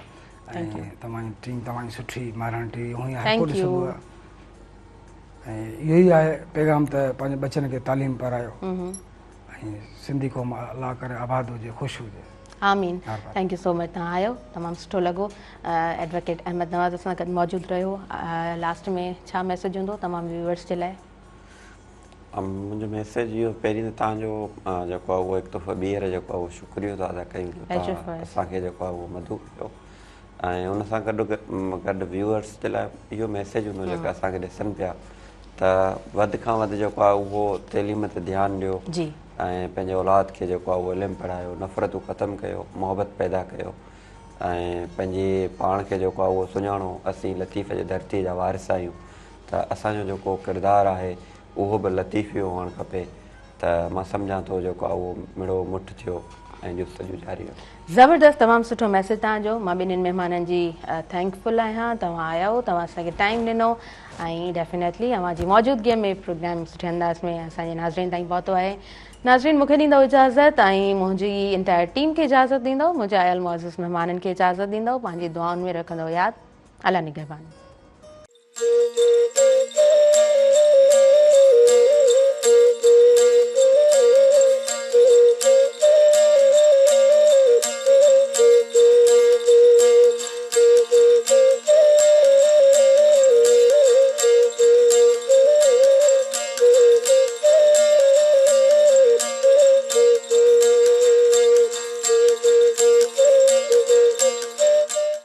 ۽ توهان جي ٽيم تمام سٺي مهراڻ ٽي وي هونئن هر ڪو ڏسندو آ ۽ اهو ئي آهي پيغام ته پنهنجي ٻچن کي تعليم پرايو ۽ سنڌي قوم الله ڪري آباد هجي خوش هجي. آمين thank you سو مچ توهان آيو تمام سٺو لڳو ايڊووڪيٽ احمد نواز اسان سان گڏ موجود رهيو لاسٽ ۾ ڇا ميسيج هوندو تمام ويوئرس جي لاء. منهنجو ميسيج اهو پهرين ته توهان جو جيڪو آهي اهو هڪ دفعو ٻيهر جيڪو آهي اهو شڪريو ٿا ادا ڪيون جو توهان اسان کي جيڪو آهي اهو مدعو ڪيو ۽ ان سان گڏ گڏ ويوئرس جي لاء اهو ميسيج هوندو جيڪا اسان کي ڏسن پيا ته وڌ کان وڌ جيڪو آهي اهو تعليم تي ڌيان ڏيو ۽ پنهنجي اولاد کي جيڪو آهي اهو علم پڙهايو نفرتون ختم ڪيو محبت پيدا ڪيو ۽ پنهنجي پاڻ کي جيڪو آهي اهو سڃاڻو اسين لطيف جي ڌرتي جا وارث آهيون ته اسان جو جيڪو ڪردار آهي اهو به لطيفي هئڻ کپي ته مان سمجهان ٿو جيڪو آهي اهو مڙو مٺ ٿيو ۽ جستجو جاري رکو. زبردست تمام سٺو ميسيج توهان جو مان ٻنهين مهمانن جي thank فل آهيان توهان آيا توهان اسان کي ٽائيم ڏنو ۽ ڊيفينيٽلي اوهان جي موجودگي ۾ پروگرام سٺي انداز ۾ اسان جي ناظرين تائين پهتو آهي ناظرين مونکي ڏيندو اجازت ۽ منهنجي انٽائر ٽيم کي اجازت ڏيندو منهنجي آيل معزز مهمانن کي اجازت ڏيندو پنهنجي دعائن ۾ رکندو ياد الله نگهبان.